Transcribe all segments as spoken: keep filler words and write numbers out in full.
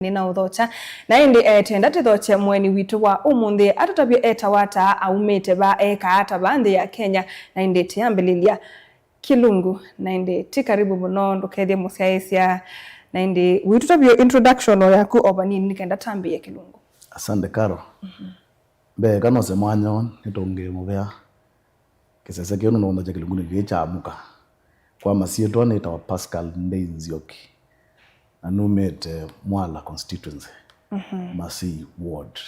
nĩnaũthokya. Na ĩndĩ, eh, tenda tũthokye mũeni witũ wa ũmũnthĩ, atũtavye etawa ata, aumĩte va, ekaa ata va nthĩ ya Kenya, na ĩndĩ tĩambĩlĩlya Kĩlungu, na ĩndĩ ti karibu mũno, ndũkethye mũsyaĩĩsya, na ĩndĩ wĩtũtavye introduction o yaku o vanini nĩ kenda tambĩĩe Kĩlungu. Asante, Caro. Mbee eka nose mwanya nĩtũngĩe mũvea kĩsese kĩu nũndũ nthokya Kĩlungunĩ kĩĩ kya mũka. Kwa masyĩtwa nĩtawa Pascal Ndei Nzioki, na numĩte Mwala constituency, Masii ward,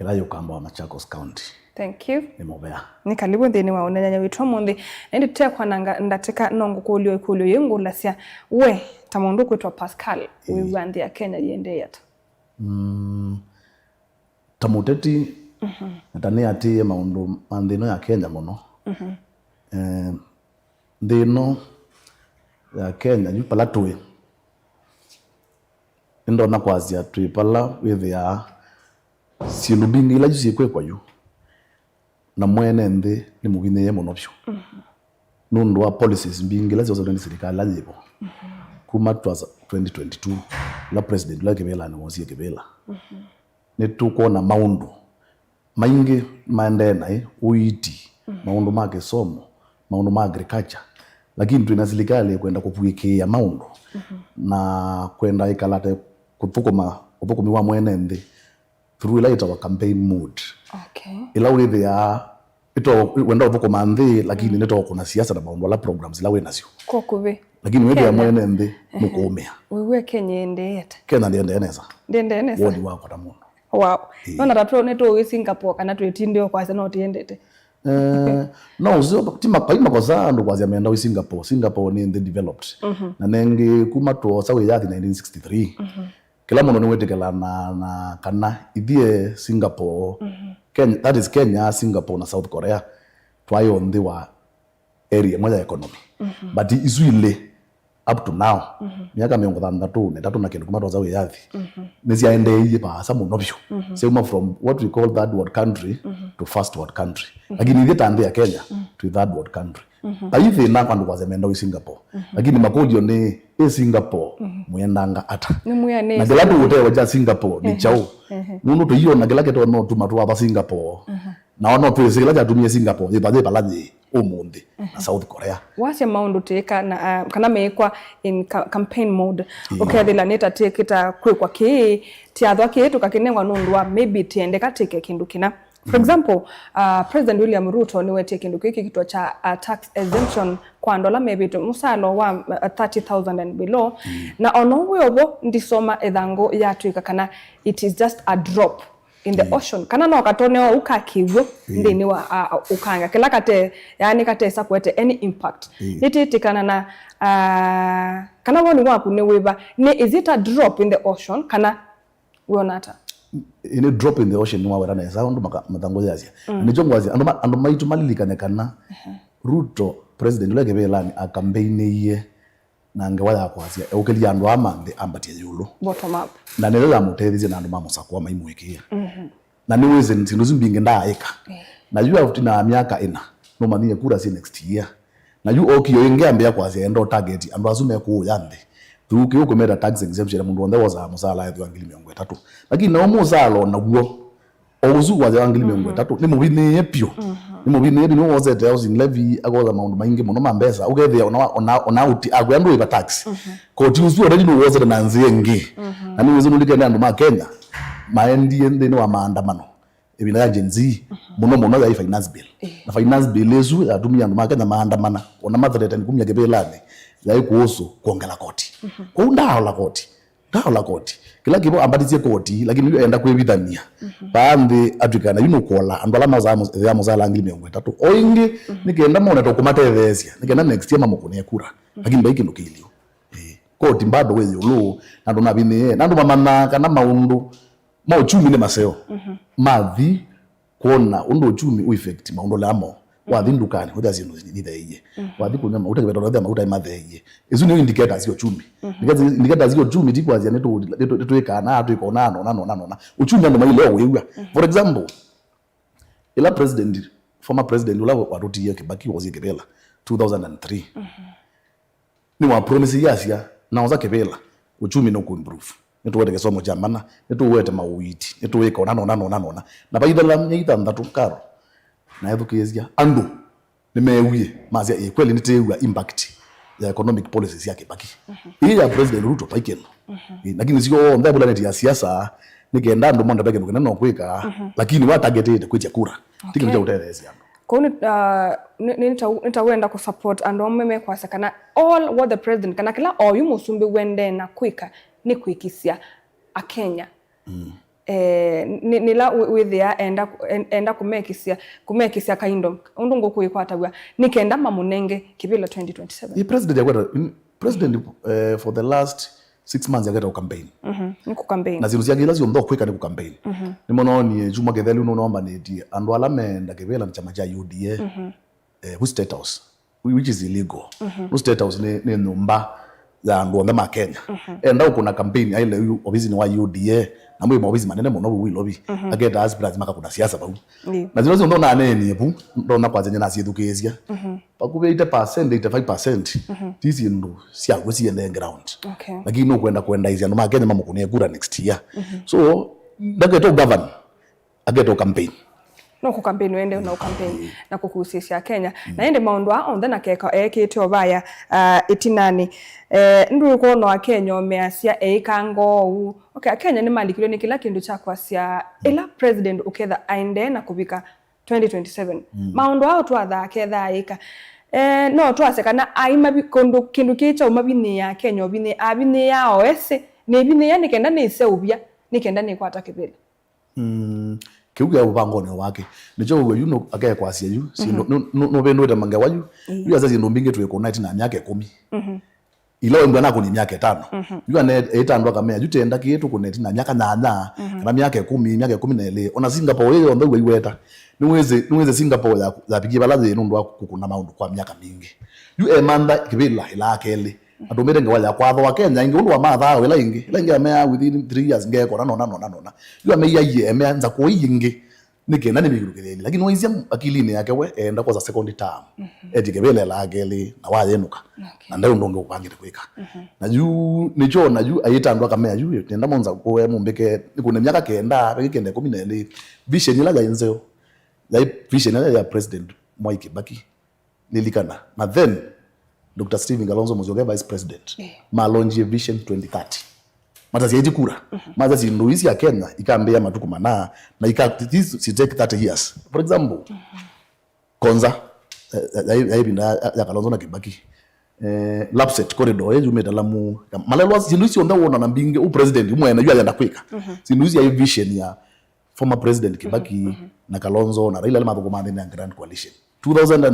ĩla yĩ ũkamba wa Machakos County. Thank you. Nĩ mũvea. Nĩ karibu nthĩnĩ wa ũneenany'a witũ ũmũnthĩ. Na ĩndĩ tũtekwananga ndatĩka, no ngũkũlye ĩkũlyo yĩĩ ngũlasya. We, ta mũndũ ũkwĩtwa Pascal, wĩw'a nthĩ ya Kenya yĩendee ata? Mm, ta mũteti, na ta nĩatĩĩe maũndũ ma nthĩ ĩno ya Kenya mũno. Eh, nthĩ ĩno ya Kenya, yu pala tũĩ, nĩndonya kwasya twĩ pala wĩthĩaa syĩndũ mbingĩ ila yu syĩkwĩkwa yu, na mwene nthĩ nĩ mũvinyĩĩe mũno vyũ. Nũndũ wa policies mbingĩ ila syosetwe nĩ silikalĩ ĩla yĩvo. Kuma twasa twenty twenty-two, ĩla president ũla kĩvĩlanĩ wosie kĩvĩla, nĩtũkwona maũndũ maingĩ maendee naĩ, ũiiti, maũndũ ma kĩsomo, maũndũ ma agriculture, lakini twĩna silikalĩ ĩkwenda kũvuĩkĩĩa maũndũ na kwenda ĩkala ta kũthũkũma ũthũkũmi wa mwene nthĩ through ĩla yĩtawa campaign mode. Okay. Ĩla wĩthĩaa ĩto wenda ũthũkũma nthĩ, lakini nĩtokũna siasa na maũndũ ala programs ila wĩ nasyo. Kwa kũvĩ. Lakini wĩthĩa Kenya mwene nthĩ nũkũũmĩa. Wĩw'e Kenya ĩendee ata? Kenya ndĩendee nesa. Ndĩendee nesa. Woni wakwa ta mũndũ. Wow. Ĩĩ. Nona ta tũ nĩtũĩ Singapore kana twĩtindĩo kwasya no tĩendete. Eh, no, ũsio, ti ma-, vai makosa andũ kwasya menda wĩ Singapore. Singapore nĩ nthĩ developed. Na nengĩ kuma twosa wĩyathi nineteen sixty-three. Kĩla mũndũ nĩwĩtĩkĩlaa na, na kana ithyĩ Singapore, Kenya, that is Kenya, Singapore na South Korea, twaĩ o nthĩ wa area ĩmwe ya economy. But isu ilĩ, up to now, myaka mĩongo thanthatũ na ĩtatũ na kĩndũ kuma twosa wĩyathi, nĩsyaendeeie vaasa mũno vyũ. Syauma from what we call third world country to first world country. Lakini ithyĩ ta nthĩ ya Kenya, twĩ third world country. Vai thĩna kwa andũ kwasya menda wĩ Singapore. Lakini makũlyo nĩ, ĩ Singapore, mwĩendanga ata? Na kĩla tũũtewa kya Singapore nĩ kyaũ? Nũndũ tũiona kĩla kĩtonya ũtuma twava Singapore. Nao no twĩsĩ kĩla kyatumie Singapore yĩva yĩ vala yĩ ũmũnthĩ na South Korea. Wasya maũndũ tĩka na, ah, kana meĩkwa in ca-, campaign mode, ũkethĩla nĩ ta tĩkĩta kwĩkwa kĩĩ, tyathwa kĩĩ tũkakĩnengwa nũndũ wa maybe tĩendeka tĩke kĩndũ kĩna. For example, uh, President William Ruto nĩwetie kĩndũ kĩĩ kĩkĩtwa kya, uh, tax exemption kwa andũ ala mevĩtwe mũsalo wa, uh, thirty thousand and below. Na ona ũu wĩ ovo, ndisoma ĩthangũ yatw'ĩka kana it is just a drop in the ocean. Kana no katone ou ka kĩw'ũ nthĩnĩ wa, uh, ũkanga. Kĩla kate, yaani katesa kũete any impact. Nĩtĩtĩkana na, uh, kana woni waku nĩ wĩva? Nĩ, is it a drop in the ocean? Kana Wĩona ata? Ĩĩ, nĩ drop in the ocean, nĩwaweta nesa ũndũ maka-, mathangũ yasya. Na nĩkyo ngwasya, andũ ma-, andũ maitũ malilikane kana Ruto, president ũla kĩvĩlanĩ, akambeiniie na ngewa ya kwasya, eũkĩlya andũ aa ma nthĩ ambatie ĩũlũ. Bottom up. Na nĩyo yamũteithisye na andũ ma mũsakũa maimũĩkĩĩa. Na nĩwĩsĩ syĩndũ isu mbingĩ ndaaĩka. Na yu after na myaka ĩna, nũmanyie kura syĩ next year. Na yu okio ĩngĩ ambĩa kwasya enda target andũ asu mekũũya nthĩ. Through kĩu kũmeta tax exemption, mũndũ onthe wosaa mũsala ethĩwa ngili mĩongo ĩtatũ. Lakini nao mũsala o naw'o, o ũsu kwasya wa ngili mĩongo ĩtatũ, nĩ mũvinĩĩe pyũ. Nĩ mũvinĩĩe pyũ, nĩwosete housing levy, akosa maũndũ maingĩ mũno ma mbesa. Ũkethĩa ona, ona, ona auti akwĩa ndũĩva tax. Koti ũsu already nĩwosete na nzĩa ĩngĩ. Na nĩwĩsĩ nũlikene andũ ma Kenya maendie nthĩnĩ wa maandamano ĩvinda ya Gen Z, mũno mũno yaĩ finance bill. Na finance bill ĩsu yatumie andũ ma Kenya maandamana, ona mathreaten kumya kĩvĩlanĩ, yaĩ kuhusu kuongela koti. Kwoou ndaaola koti, ndaaola koti. Kĩla kĩvo ambatisye koti, lakini yu enda kwĩvithania. Vaa nthĩ atw'ĩka na yu nũkũola andũ ala masaa ya mũsala ngili mĩongo ĩtatũ. O ĩngĩ, nĩ kenda mone tũkũmatetheesya, nĩ kenda next year mamũkũnĩe kura. Lakini vai kĩndũ kĩilyo. Ĩĩ. Koti bado wĩ ĩũlũ, na andũ navinĩe, na andũ mamanyaa kana maũndũ ma uchumi nĩ maseo. Mathi kwona ũndũ uchumi u affect maũndũ lamo. Wathi ndukanĩ, ũthĩa syĩndũ nitheeie. Wathi kũnyw'a mauta, kĩveta, ũthĩa mauta matheeie. Isu nĩ indicators ya uchumi. Because indicators ya uchumi ti kwasya nĩ tũ-, nĩ tũ-, nĩ twĩkaa na twĩkona nona, nona, nona. Uchumi andũ maileo wĩw'a. For example, ĩla president, former president ũla watũtiie Kibaki wosie kĩvĩla two thousand and three. Nĩwapromise asya, naosa kĩvĩla, uchumi nũkũimprove. nĩtũwete kĩsomo kya mana, nĩtũwete mauiti, nĩtũwĩka ona nona nona nona. Na vaithela myei thanthatũ Karo, na ethukĩĩsya andũ nĩmeewie, masya, "Ĩ, kweli nĩtĩĩw'a impact ya economic policies sya Kĩbaki." Ĩĩ ya President Ruto vai kĩndũ. Ĩ, lakini syonthe avulanĩtye ya siasa, nĩ kenda andũ mone ve kĩndũ kĩnene no kwĩka, lakini wa targetĩte kwĩtya kura. Ti kĩndũ kya ũtetheesya andũ. Kwoou nĩ, uh, nĩ, nĩ ta, nĩ ta wenda kũ support andũ amwe mekwasya kana all what the president, kana kĩla oyu mũsumbĩ wendee na kwĩka nĩ kwĩkĩsya Akenya. Eh, nĩ, nĩla wĩ- wĩthĩa enda, en- enda kũmekĩsya, kũmekĩsya kaindo, ũndũ ngũkũ ĩkwataw'a, nĩ kenda mamũnenge kĩvĩla twenty twenty-seven. Ĩ, president akweta, in- president, eh, for the last six months akweta campaign. Mhm, nĩ kũ campaign. Na syĩndũ syake ila syonthe ũkwĩka nĩ kũ campaign. Nĩmononie kyumwa kĩthelu nũnombanĩtie andũ ala meenda kĩvĩla na kyama kya U D A, eh, ku State House, which is illegal. No, State House nĩ, nĩ nyũmba ya andũ onthe ma Kenya. Enda ũkũna campaign, aile yu ofisinĩ wa U D A, na mwĩ maofisi manene mũno vu Nairobi. Aketa aspirants makakũna siasa vau. Ndio. Na zino zonthe naneenie vu, ndona kwanja nyina syĩthukĩĩsya. Vakuvĩ eighty percent, eighty-five percent, ti syĩndũ syakw'o siendee ground. Okay. Lakini nũkwenda kwendaisya andũ ma Kenya mamũkũnĩe kura next year. So, ndaketwa govern, aketwa campaign. No kũ campaign wende na ũ campaign na kũkusĩsya Kenya. Na ĩndĩ maũndũ aa onthe na keka ekĩte ovaya, ah, ĩtinanĩ. Eh, ndũkwona Akenya omeasya eĩkanga ũu. Okay, Akenya nĩmalikilwe nĩ kĩla kĩndũ kya kwasya ĩla president ũketha aendee na kũvika twenty twenty-seven. Maũndũ aa twathaa kethaa ĩka. Eh, no twasya kana ai mavi- kũndũ kĩndũ kĩĩ kya ũmavinyĩĩa Akenya ũvinyĩ avinyĩĩa o ese, nĩvinyĩĩa nĩ kenda nĩseũvya, nĩ kenda nĩkwata kĩvĩla. Mm, kĩu kĩa ũvangonĩ wake. Nĩkyo ũw'o yu nũ- akekwasya yu, syĩndũ, nũ- nũ- nũvĩndũĩte mangewa yu. Yu asa syĩndũ mbingĩ twĩkũna ĩtina ya myaka ĩkũmi. Ila wembwa nakũni myaka ĩtano. Yu ane ĩtandwa kamea, yu tenda kĩĩ tũkũne ĩtina myaka nyanya, kana myaka ĩkũmi, myaka ĩkũmi na ĩlĩ. Ona Singapore ĩyo yonthe waiweta. Nĩwĩsĩ, nĩwĩsĩ Singapore ya- yavikie vala yĩ nũndũ wa kũkũna maũndũ kwa myaka mingĩ. Yu emantha kĩvĩla ĩlaa kelĩ. Atũmĩte ngewa ya kwathwa Kenya ĩngĩ ũndũ wa mathaa ĩla ĩngĩ. Ĩla ĩngĩ amea within three years ngekona nona nona nona. Yu ameia yie emea nza kũi ĩngĩ. Nĩ kenda nĩmĩkĩlũkĩlĩlye. Lakini waisya akilinĩ yake we eenda kwosa second term. Etye kĩvĩla ĩlaa kelĩ na wayĩnũka. Okay. Na nde ũndũ ũngĩ ũvangĩte kwĩka. Na yu nĩkyo na yu ayĩta andũ akamea yu nenda monza kũe mũmbĩke nĩkũne myaka kenda, vekĩ kenda ĩkũmi na ĩlĩ. Vision ĩla yaĩ nzeo. Yaĩ vision ĩla ya President Mwai Kibaki. Lilikana. Na then, Doctor Stephen Kalonzo Musyoka, Vice President, eh, malonjie Vision twenty thirty. Matasyaĩtye kura. Masa syĩndũ ii sya Kenya ikambĩĩa matukũ mana, na ika, this should take thirty years. For example, Konza, eh, eh, ya, ya ĩvinda ya, ya Kalonzo na Kibaki. Eh, Lapset corridor, eh, yumĩte Lamu. Malelwa syĩndũ ii syonthe wona na mbingĩ, u president, yu mwene, yu ayenda kwĩka. Syĩndũ ii sya vision ya former President Kibaki na Kalonzo na Raila nĩmathũkũmaa nthĩnĩ ya Grand Coalition two thousand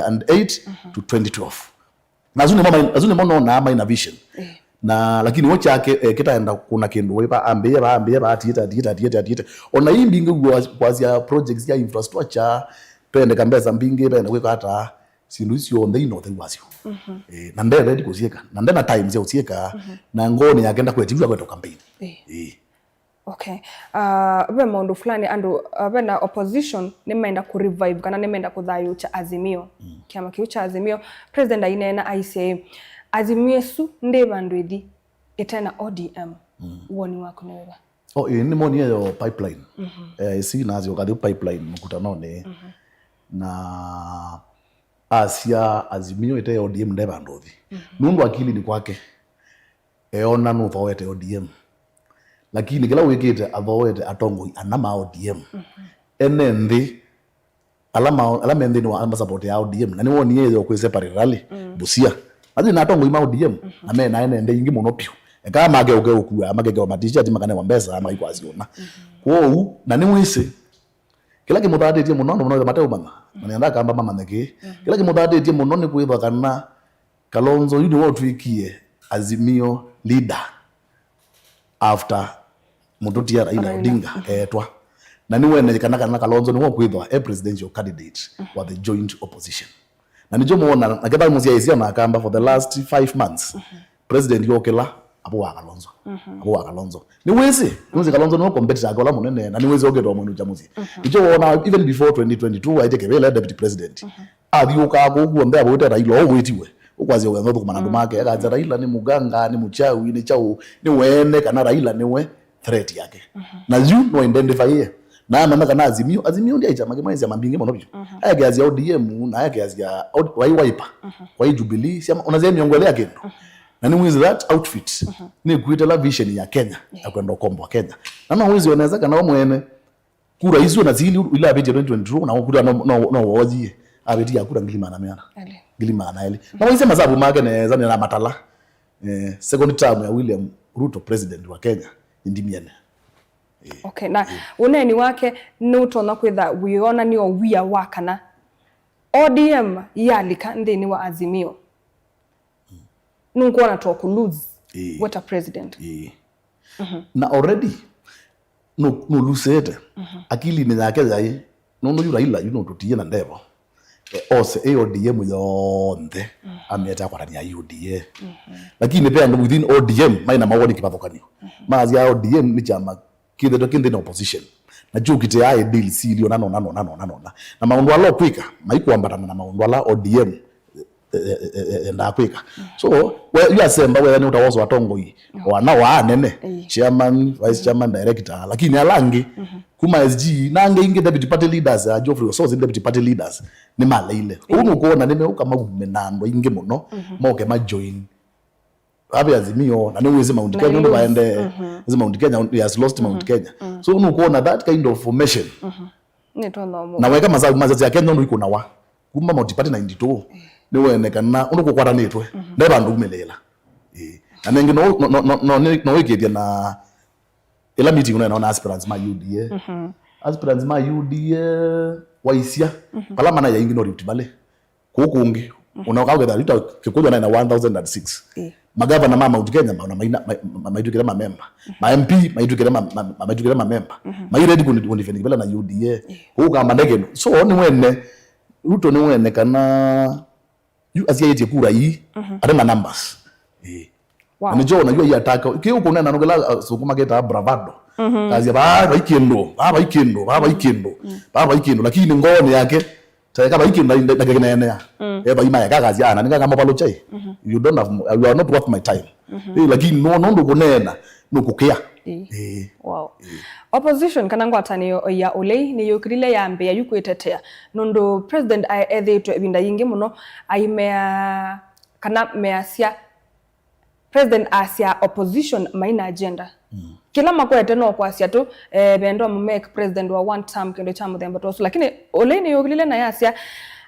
and eight to twenty twelve. Na asu nĩmo mai- asu nĩmo nonaa maina vision. Na lakini wo kyake, eh, kĩtaenda kũna kĩndũ wĩva ambĩĩe va, ambĩĩe va, atiĩte, atiĩte, atiĩte, atiĩte. Ona ii mbingĩ w'o kwasya projects ya infrastructure, pendeka mbesa mbingĩ, penda kwĩka ata, syĩndũ isu syonthe ina ũtheu wasyo. Eh, na nde ready kũsyĩka, na nde na time sya ũsyĩka, na ngoonĩ yake ndakweti yu akweta campaign. Eh. Eh. Okay. Uh, ve maũndũ fulani andũ, uh, ve na opposition nĩmenda kũ revive kana nĩmenda kũthayũũkya Azimio. Kĩama kĩu kya Azimio, president aineena aisye, Azimio ĩsu ndĩ vandũ ĩthi ĩte na O D M. Woni waku nĩ wĩva? Oh, ĩĩ, nĩ moni yo pipeline. Eh, ĩsi nasyoka thĩ pipeline mũkutanonĩ. Na asya Azimio ĩte O D M nde vandũ ũthi. Nũndũ akilinĩ kwake, eona nũthooete O D M. Lakini kĩla wĩkĩte athooete atongoi ana ma O D M. Ene nthĩ, ala ma- ala me nthĩnĩ wa under support ya O D M, na nĩwonie yo kwĩ separate rally, Busia. Athi na atongoi ma O D M, na me na ene nthĩ ingĩ mũno piũ. Ekaa make ũke ũkua, makekewa matishati, makanewa mbesa, maikwasya ũna. Kwoou, na nĩwĩsĩ, kĩla kĩmũthatĩtye mũno, andũ mũno mateũmanya, na nĩenda akamba mamanye kĩĩ. Kĩla kĩmũthatĩtye mũno nĩ kwĩthwa kana Kalonzo yu nĩwe ũtw'ĩkie Azimio leader after mũtũtia Raila Odinga eetwa. Na nĩwenekana kana Kalonzo nĩwe ũkwĩthwa e presidential candidate wa the joint opposition. Na nĩkyo mũona, na ketha mũsyaĩĩsya na akamba for the last five months, president yokĩla, avo wa Kalonzo. Avo wa Kalonzo. Nĩwĩsĩ, nĩwĩsĩ Kalonzo nĩwe competitor yake ũla mũnene, na nĩwĩsĩ okĩtwa mwĩnũkya mũsyĩ. Nĩkyo wona, even before twenty twenty-two, waĩtye kĩvĩla deputy president. Athiũkaa kũu kuonthe avũĩte Raila, o wĩtiwe. Ũkwasya wĩanza ũthũkũma na andũ make, akasya Raila nĩ mũganga, nĩ mũchawi, nĩ chau, nĩ wene kana Raila nĩwe threat yake. Na yu no identify ye. Na amanya kana Azimio, Azimio ndiai chama kĩmwe, syama mbingĩ mũno biũ. Aekeasya O D M, na aekeasya O-, wai Wiper, wai Jubilee, syama, ona syai mĩongo ĩlĩ ya kĩndũ. Na nĩwĩsĩ that outfit nĩkuĩte la vision ya Kenya, ya kwenda ũkomboa Kenya. Na no wĩsĩ onesa kana we mwene, kura isu na sili ila avitie twenty twenty-two, na kura no, no, no woyie. Avitie ya kura ngili magana meana. Ngili magana elĩ. Na waisye masavu make nesa, nĩ na matala. Eh, second term ya William Ruto, president wa Kenya, indimiene. Okay, na ũneeni wake nũtonya kwĩtha wĩonanio wia wa kana O D M yalika nthĩnĩ wa Azimio, nũkwona to kũ lose Ĩĩ. we ta president. Ĩĩ. Na already nũ-, nũlusĩte akilinĩ yake yaĩ, nũndũ yu Raila yu nũtũtie na ndevo. E, ose ĩ O D M yonthe amĩete akwatania na U D A. Lakini ve andũ within O D M maĩ na mawoni kĩvathũkanio. Maasya O D M nĩ kyama kĩthetwe kĩ nthĩnĩ opposition. Na kyũkitĩaa ĩ deal silio nano nano nano nano. Na maũndũ ala ũkwĩka maikwambatana na maũndũ ala O D M e, e, e, e, endaa kwĩka. So, we, yu asemba wethĩa nĩ ũtawosa atongoi, wana wa anene, Ĩĩ. chairman, vice chairman, director, lakini ala angĩ, kuma S G, na angĩ ingĩ deputy party leaders, uh, Geoffrey Osotsi, deputy party leaders, nĩ maleile. Kũu nũkwona nĩmeũka maume na andũ aingĩ mũno, moke majoin. Abe Azimio, na nĩ wĩsĩ Mount Na Kenya, nĩ ũndũ vaende, wĩsĩ Mount Kenya, he has lost Mount Kenya. So, nũkwona that kind of formation. Nĩtwona ũmwe. Na weka masavu masya sya Kenya ũndũ ikũnawa. Kuma multiparty ninety-two, nĩwene kana ũndũ kũkwatanĩtwe, nde vandũ umĩlĩĩla. Ĩĩ. Na nengĩ no, no, no, no, no, no wĩkĩthya na ĩla meeting ũnena na aspirants ma U D A. Aspirants ma U D A waisya, vala mana ya ingĩ no Rift Valley. Kũu kũngĩ, ona ũkawetha Rita Kĩkũyũ anaĩ na one thousand and six. Ĩĩ. Magavana ma Mount Kenya, ma-, ona maina-, ma-, ma-, maitwĩkĩte mamemba. Ma M P maitwĩkĩte ma-, ma-, ma-, maitwĩkĩte mamemba. Mai ready kũni-, kũnifendi kĩvela na U D A. Ĩĩ. Kũu kamba ndeke. So, nĩwene, Ruto nĩwene kana yu asiaĩtye kura ii, ate na numbers. Ĩĩ. Wow. Na nĩkyo ona yu aiataka. Kĩu kũnena nũkĩla asũngũ makĩtaa bravado. Kasya, "Vaa vai kĩndũ, vaa vai kĩndũ, vaa vai kĩndũ, vaa vai kĩndũ." Lakini ngoonĩ yake, taeka vai kĩndũ ndakĩneenea. E vai maeka kasya, "Ana, nĩkanga mavalo chai. You don't have mo-, you are not worth my time." Ĩĩ, lakini no, no ndũkũneena, nũkũkĩa. Ĩĩ. Ĩĩ. Wow. Opposition kana ngwatanĩo ya ũlei nĩyũkĩlile yambĩĩa yu kwĩtetea. Nũndũ president aethĩĩtwe ĩvinda yingĩ mũno aimea kana measya President asya opposition maina agenda. Kĩla makwete no kwasya tu, eh, vendwa mũmake president wa one term, kĩndũ kya mũthemba ta ũsu. Lakini ũlei nĩyũkĩlile na yasya,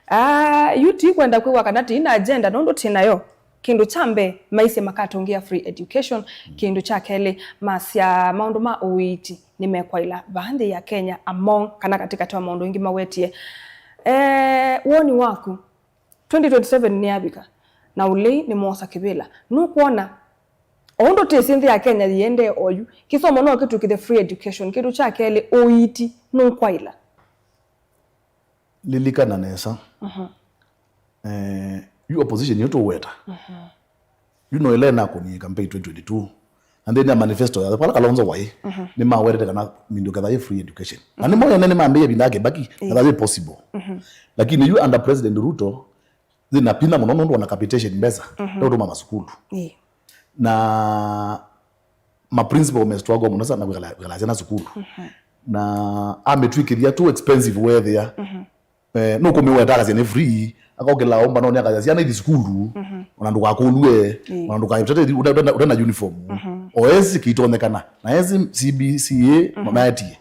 ah, yu ti kwenda kwĩwa kana ti na agenda, nũndũ ti nayo. Kĩndũ kya mbee, maisye makatũngĩa free education. Kĩndũ kya kelĩ, masya maũndũ ma ũiiti nĩmekwaĩla vaa nthĩ ya Kenya among kana katĩkatĩ wa maũndũ aingĩ mawetie. Eh, woni waku, twenty twenty-seven nĩyavika, na ũlei nĩmwosa kĩvĩla. Nũkwona, o ũndũ twĩsĩ nthĩ ya Kenya yĩendee oyu, kĩsomo no kĩtw'ĩkĩthe free education, kĩndũ kya kelĩ, ũiiti nũkwaĩla. Lilikana nesa. Eh, yu opposition yu tũweta. Yu no ĩla ĩnakũnie campaign twenty twenty-two. Na nthĩnĩ ya manifesto ya, vala Kalonzo waĩ, nĩmawetete kana mindu ketha yĩ free education. Na nĩmo ene nĩmambĩie ĩvinda ya Kibaki, na that is possible. Lakini yu under President Ruto, thĩna pinya mũno nũndũ ona capitation mbesa, nĩũtũma masukulu. Na ma principal me struggle mũno sana kwĩkala, kwĩkala syana sukulu. Na amĩtw'ĩkĩthya too expensive wethĩa. Eh, nũkũmĩweta akasya nĩ free, akokĩla omba noni akasya syana ithi sukulu, ona ndũkakũlw'e, ona ndũkaĩtete ũtena, ũtena uniform. O esi kĩitonyekana, na esi C B C A maetie.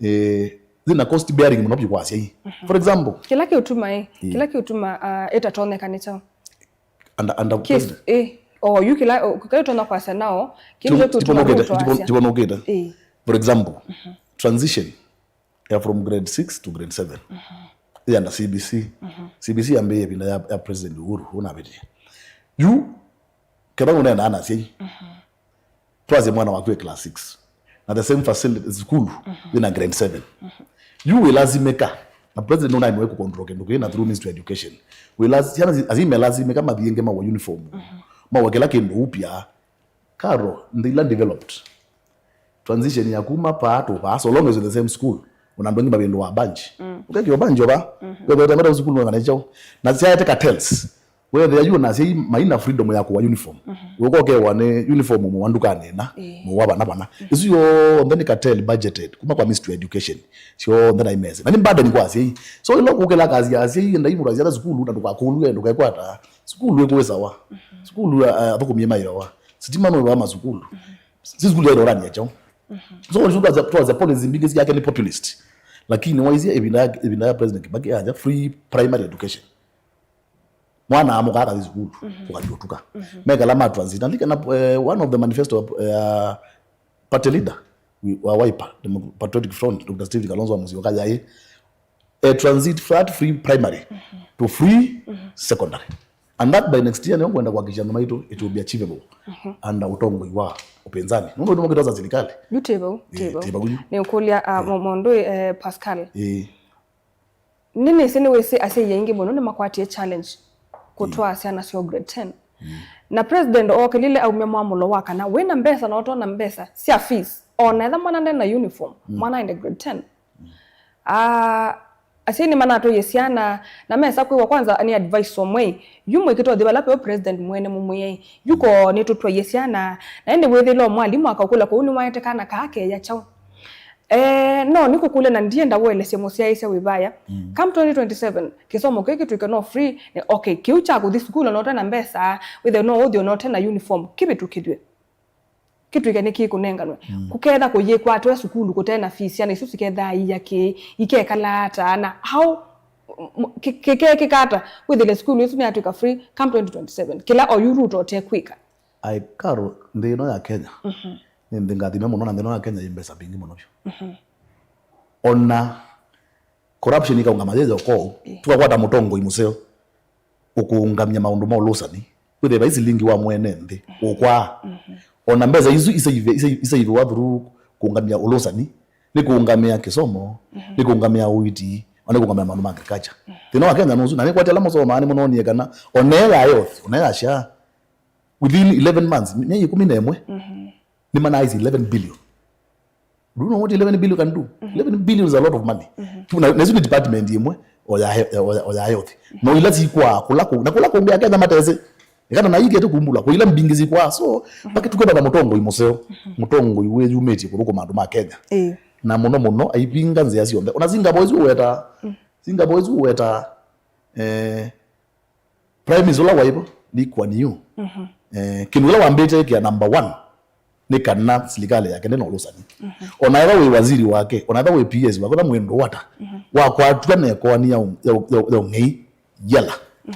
Eh, thĩna cost bearing mũno vyũ kwa asyai. For example, kĩla kĩũtuma, eh, kĩla kĩũtuma, ah, ĩtatonyeka nĩ kyaũ? Under, under Kis-, president. Eh, o yu kĩla, o, kĩla ũtonya kwasya nao, kĩndũ kĩu kĩũtuma mũtwasya. Tiponokĩte. Eh. For example, transition ya from grade six to grade seven. Ĩ under C B C. C B C yambĩĩe ĩvinda ya, ya President Uhuru, ũnavĩtie. Yu, ketha ũneenaa na asyai. Twasye mwana waku e class six. Na the same facility, school, wĩna grade seven. Yu wĩlazimĩka. Na president ũnaĩmwe kũcontrol kĩndũ kĩĩ na through Ministry of Education. Wĩlaz-, syana zi-, asyai melazimĩka mathiĩ nge mawa uniform. Mawa kĩla kĩndũ upya. Karo, nthĩ ila developed. Transition ya kuma paa to paa, so long as you're the same school, ona andũ angĩ mavĩndũaa bunch. Ũkekĩwa bunch ova, wethete meta sukulu ngana chao. Na syaete cartels. Wethĩa yu ona asyai maina freedom ya kũwa uniform. Ũka ũkewa nĩ uniform mũwa ndukanĩ ĩna, Ĩĩ. mũwa vana vana. Isu yonthe nĩ cartel budgeted kuma kwa Ministry of Education. Syonthe na imesa. Na nĩ burden kwa asyai. So ĩla ũkũkĩla kazi ya asyai, enda imũra syana sukulu na ndũkakũlwe, ndũkekwata. Sukulu ĩkũĩsawa. Sukulu, uh, athũkũmie maĩawa. Sitima nũĩvawa masukulu. Si sukulu yaĩle ũrania kyaũ. So ũlĩsu twaza, twaza policy mbingĩ syake nĩ populist. Lakini waisye ĩvinda ya, ĩvinda ya President Kibaki aja free primary education. Mwana amũka akathi sukulu, ũkathi ũtuka. Mekala ma transit. Andika na, eh, one of the manifesto, eh, party leader wi-, wa Wiper, Demo-, Patriotic Front, Doctor Stephen Kalonzo wa Musyoka yaĩ, eh, transit, flat free primary to free secondary. And that by next year, nĩyo kwenda kuhakikisha andũ maitũ it will be achievable under ũtongoi wa upinzani. Nũndũ nĩmo kĩtosa serikali. Yu table, Eh, table. table yu. Nĩ ũkũlya, uh, mo-, mũndũ, eh, Pascal. Eh. Nĩnĩsĩ nĩwĩsĩ asyai aingĩ mũno nĩmakwatie challenge kũtwaa syana syoo grade ten. Na president ookĩlile aumya mwamũlo wa kana wĩna mbesa na ũtona mbesa sya fees, ona etha mwana ndena uniform, mwana aende grade ten. Ah, asyai nĩmanatwaie syana na mesa kwĩwa kwanza nĩ advice omwe. Yu mwĩkĩte ũthi vala peũ president mwene mũmwĩai. Yu ko nĩtũtwaie syana, na ĩndĩ wĩthĩla o mwalimũ akaũkũlya kũu nĩwaete kana kaa keya kyaũ. Eh, no, nĩkũkũlya na ndienda ũelesye mũsyaĩĩsya wĩ vaya. Come twenty twenty-seven, kĩsomo kĩĩ kĩtw'ĩke no free, ne, okay, kĩu kya kũthi sukulu ona ũte na mbesa, wĩthĩe no ũthi ona ũte na uniform, kĩvĩtũkĩthw'e. Kĩtw'ĩke nĩkĩkũnenganwe. Kũketha kũyĩkwatwe sukulu kũte na fees, syana isu sikethaa iya kĩĩ, ikekala ata, na how, m-, kĩ-, kĩkekĩka ata, wĩthĩle sukulu isu nĩyatw'ĩka free, come twenty twenty-seven, kĩla oyu Ruto ũtekwĩka. Ai, Carol, nthĩ ĩno ya Kenya, nĩ nthĩ ngathime mũno, na nthĩ ĩno ya Kenya yĩ mbesa mbingĩ mũno vyũ. Ona corruption ĩkaũngama yĩyo kwoou, Ĩĩ. tũkakwata mũtongoi mũseo, ũkũũngamya maũndũ ma ũlũsani, wĩthĩe vai silingi wa mwene nthĩ, ũkwaa. Ona mbesa isu isaive-, isai-, isaiviwa through kũũngamya ũlũsani, nĩ kũũngamĩa kĩsomo, nĩ kũũngamĩa ũiiti, ona nĩ kũũngamĩa maũndũ ma agriculture. Thĩna wa Kenya nũsu, na nĩkwatĩ ala masomaa nĩmononie kana ona ĩla ya health, ona ĩla ya SHA, within eleven months, myei ĩkũmi na ĩmwe, nĩmanaisye eleven billion. Do you know what eleven billion can do? Eleven billion is a lot of money. Na, na isu nĩ department ĩmwe o ya he-, o ya, o ya health. No ila sikwaa kũla kũ-, na kũla kũngĩ Akenya matesĩ. Ĩkana na ikete kumbulwa, kwa ila mbingĩ sikwaa. So, mpaka tũkethana na mũtongoi mũseo. Mũtongoi wĩyumĩtye kũthũkũma andũ ma Kenya. Ĩĩ. Na mũno mũno, aivinga nzĩa syonthe. Ona Singapore isu ũwetaa. Singapore isu ũwetaa, eh, Prime Minister ũla waĩ vo, Lee Kuan Yew. Eh, kĩndũ kĩla wambĩte ĩkĩa number one nĩ kana silikalĩ yake ndĩna ũlũsani. Ona ethwa wĩ waziri wake, ona ethwa wĩ P S wake, ona mwĩndũ wata, wakwatw'a na ĩkoani ya ũ-, ya ũ-, ya ũ-, ya ũng'ei, yela.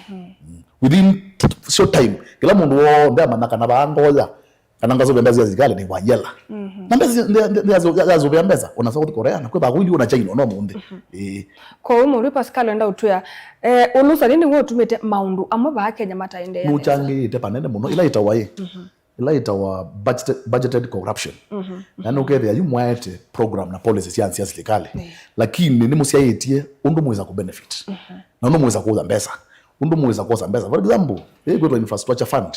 Mm. Within short time, kĩla mũndũ w'onthe amanya kana vaa ngoya, kana ngasũvĩa mbesa sya silikalĩ nĩ wa yela. Na mbesa sya, nde-, nde-, nde-, nde-, nde-, nde-, nde-, nde-, mbesa, ona South Korea, na kwĩ vakuili ona China, ona ũmũnthĩ. Ĩĩ. Kwoou mũndũ Pascal enda ũtwĩa, eh, ũlũsani nĩw'o ũtumĩte maũndũ amwe vaa Kenya mataendeea nesa. Nũchangĩĩte panene mũno, ila ĩtawa ĩ, ila ĩtawa budgeted, budgeted corruption. Na nũkethĩa yu mwaete program na policy sya nzĩa silikalĩ, Ĩĩ. lakini nĩmũsyaĩtye ũndũ mwĩsa kũbenefit. Na ũndũ mwĩsa kũũya mbesa. Ũndũ mwĩsa kwosa mbesa. For example, ĩkwĩtwa infrastructure fund.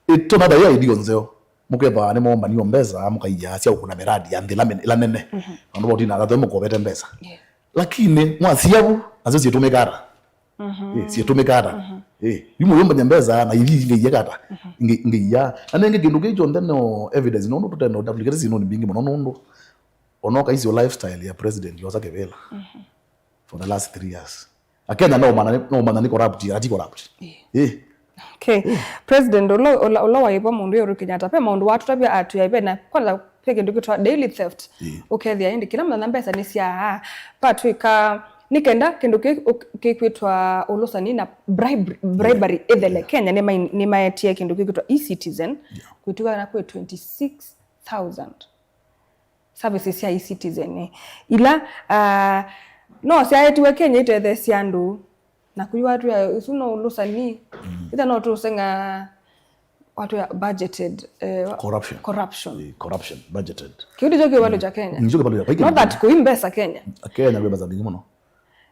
Ĩtũna thaĩ idea nzeo. Mũkethwa nĩmoombaniwe mbesa, mũkaiya sya ũkũna miradi ya nthĩ ĩla mene-, ĩla nene. Andũ votina athatũ mũkovete mbesa. Yeah. Lakini, mwasiavu, nasyo syĩtũmĩka ata? Eh, syĩtũmĩka ata? Eh, yu mũyũmbany'a mbesa, na ithi ingĩiya kata? Ingĩ-, ingĩiya. Na nĩngĩ kĩndũ kĩu kyonthe no evidence, nũndũ tũtenda ũtaplikate sinũni mbingĩ mũno, nũndũ onoka isyo lifestyle ya president yosa kĩvĩla for the last three years. Akenya no mana, no mana nĩ corrupt, kana ti corrupt. Eh. Eh. Okay. Eh. President ũla, ũla, ũla waĩ vo mũndũ Uhuru Kenyatta, ve maũndũ watũtavya atwĩa ve na, kwanza ve kĩndũ kĩtwa daily theft. Eh. Ũkethĩa ĩndĩ kĩla mũthenya mbesa nĩ syaa, patwĩka nĩ kenda kĩndũ kĩ-, ũ-, kĩkwĩtwa ũlũsani na bribery, bribery ĩthele. Yeah. Kenya nĩ mai-, nĩ maetie kĩndũ kĩkwĩtwa e-citizen. Yeah. Kwĩtwĩka na kwĩ twenty-six thousand services sya e-citizen ila, ah, no syaetiwe Kenya itetheesye andũ, na kũiwatwĩa isu no ũlũsani. Mm. Ĩtha no tũseng'a watwĩa budgeted, eh, corruption. Corruption. Eh, corruption, budgeted. Kĩu nĩkyo kĩvalu kya Kenya. Nĩkyo kĩvalu kya Kenya. Not that kũi mbesa Kenya. Kenya kwĩ mbesa mbingĩ mũno.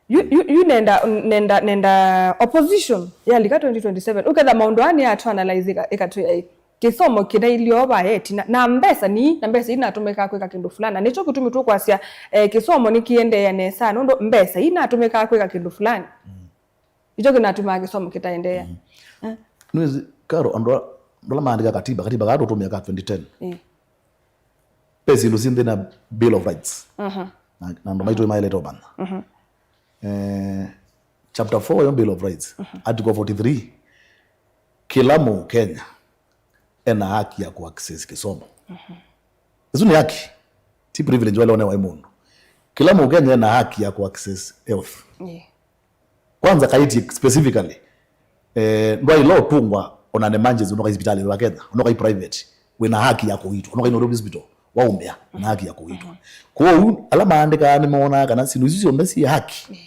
Yu, yu, yu nenda, nenda, nenda opposition yalika twenty twenty-seven. Ũketha maũndũ aa nĩ atu analyze ĩka-, ĩkatwĩa ĩ. Kĩsomo kĩnailye o vaya ĩtina, na mbesa ni, na mbesa inatũmĩkaa kwĩka kĩndũ fulani. Na nĩkyo kĩtumi tũkwasya, eh, kĩsomo nĩkĩendeea nesa, nũndũ mbesa inatũmĩkaa kwĩka kĩndũ fulani. Mm. Icho kinatumaa kisomo kitaendeea. Mm. Eh. Nĩwĩsĩ, Karo, andũ a-, andũ ala maandĩka katiba, katiba kaa tũtũmĩa ka twenty ten. Eh. Ve syĩndũ syĩ nthĩnĩ wa Bill of Rights. Mhm. Na, na andũ maitũ maĩlĩte ũmanya. Mhm. Eh, chapter four yo Bill of Rights, mhm, article forty-three, kĩla Mũkenya ena haki ya ku access kĩsomo. Mhm. Ĩsu nĩ haki, ti privilege wala ũnewa nĩ mũndũ. Kĩla Mũkenya ena haki ya ku access health. Yeah. Kwanza kaĩtye specifically, eh, ndwaĩle ũtũngwa ona an emergency, ũnoka hospitalĩ wa Kenya, ũnoka private, wĩna haki ya kũitwa, ũnoka Nairobi Hospital, waumĩa, wĩna haki ya kũitwa. Mhm. Kwoou, ala maandĩkaa nĩmonaa kana syĩndũ isu syonthe syĩ haki, yeah,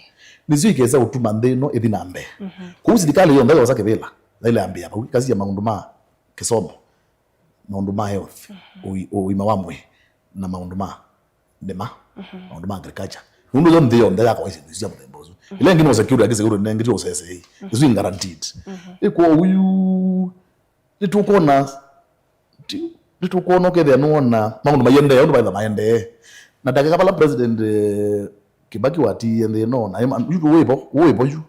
nĩsyo ikesa ũtuma nthĩ ĩno ĩthi na mbee. Mhm. Kwoou silikalĩ yonthe yosa kĩvĩla, yaĩle ambĩĩa vau, ĩkasisya maũndũ ma kĩsomo, maũndũ ma health, mhm, ũi-, ũima wa mwĩĩ, na maũndũ ma ndĩma, mhm, maũndũ ma agriculture. Nũndũ yo nthĩ yonthe yakawa syĩndũ isu sya mũthemba ũsu. Mhm. Ĩla ĩngĩ no security, lakini security nengĩ ti ũsesei. Mhm. Ĩsu ĩ guaranteed. Mhm. Ĩ kwoou yu, nĩtũkwona, ti-, nĩtũkwona ũkethĩa nĩwona maũndũ maiendee, ũndũ maitha maendee. Na ndakĩka vala President, eh, Kibaki watiie nthĩ ĩno, na ema-, yu wĩvo, wĩvo yu,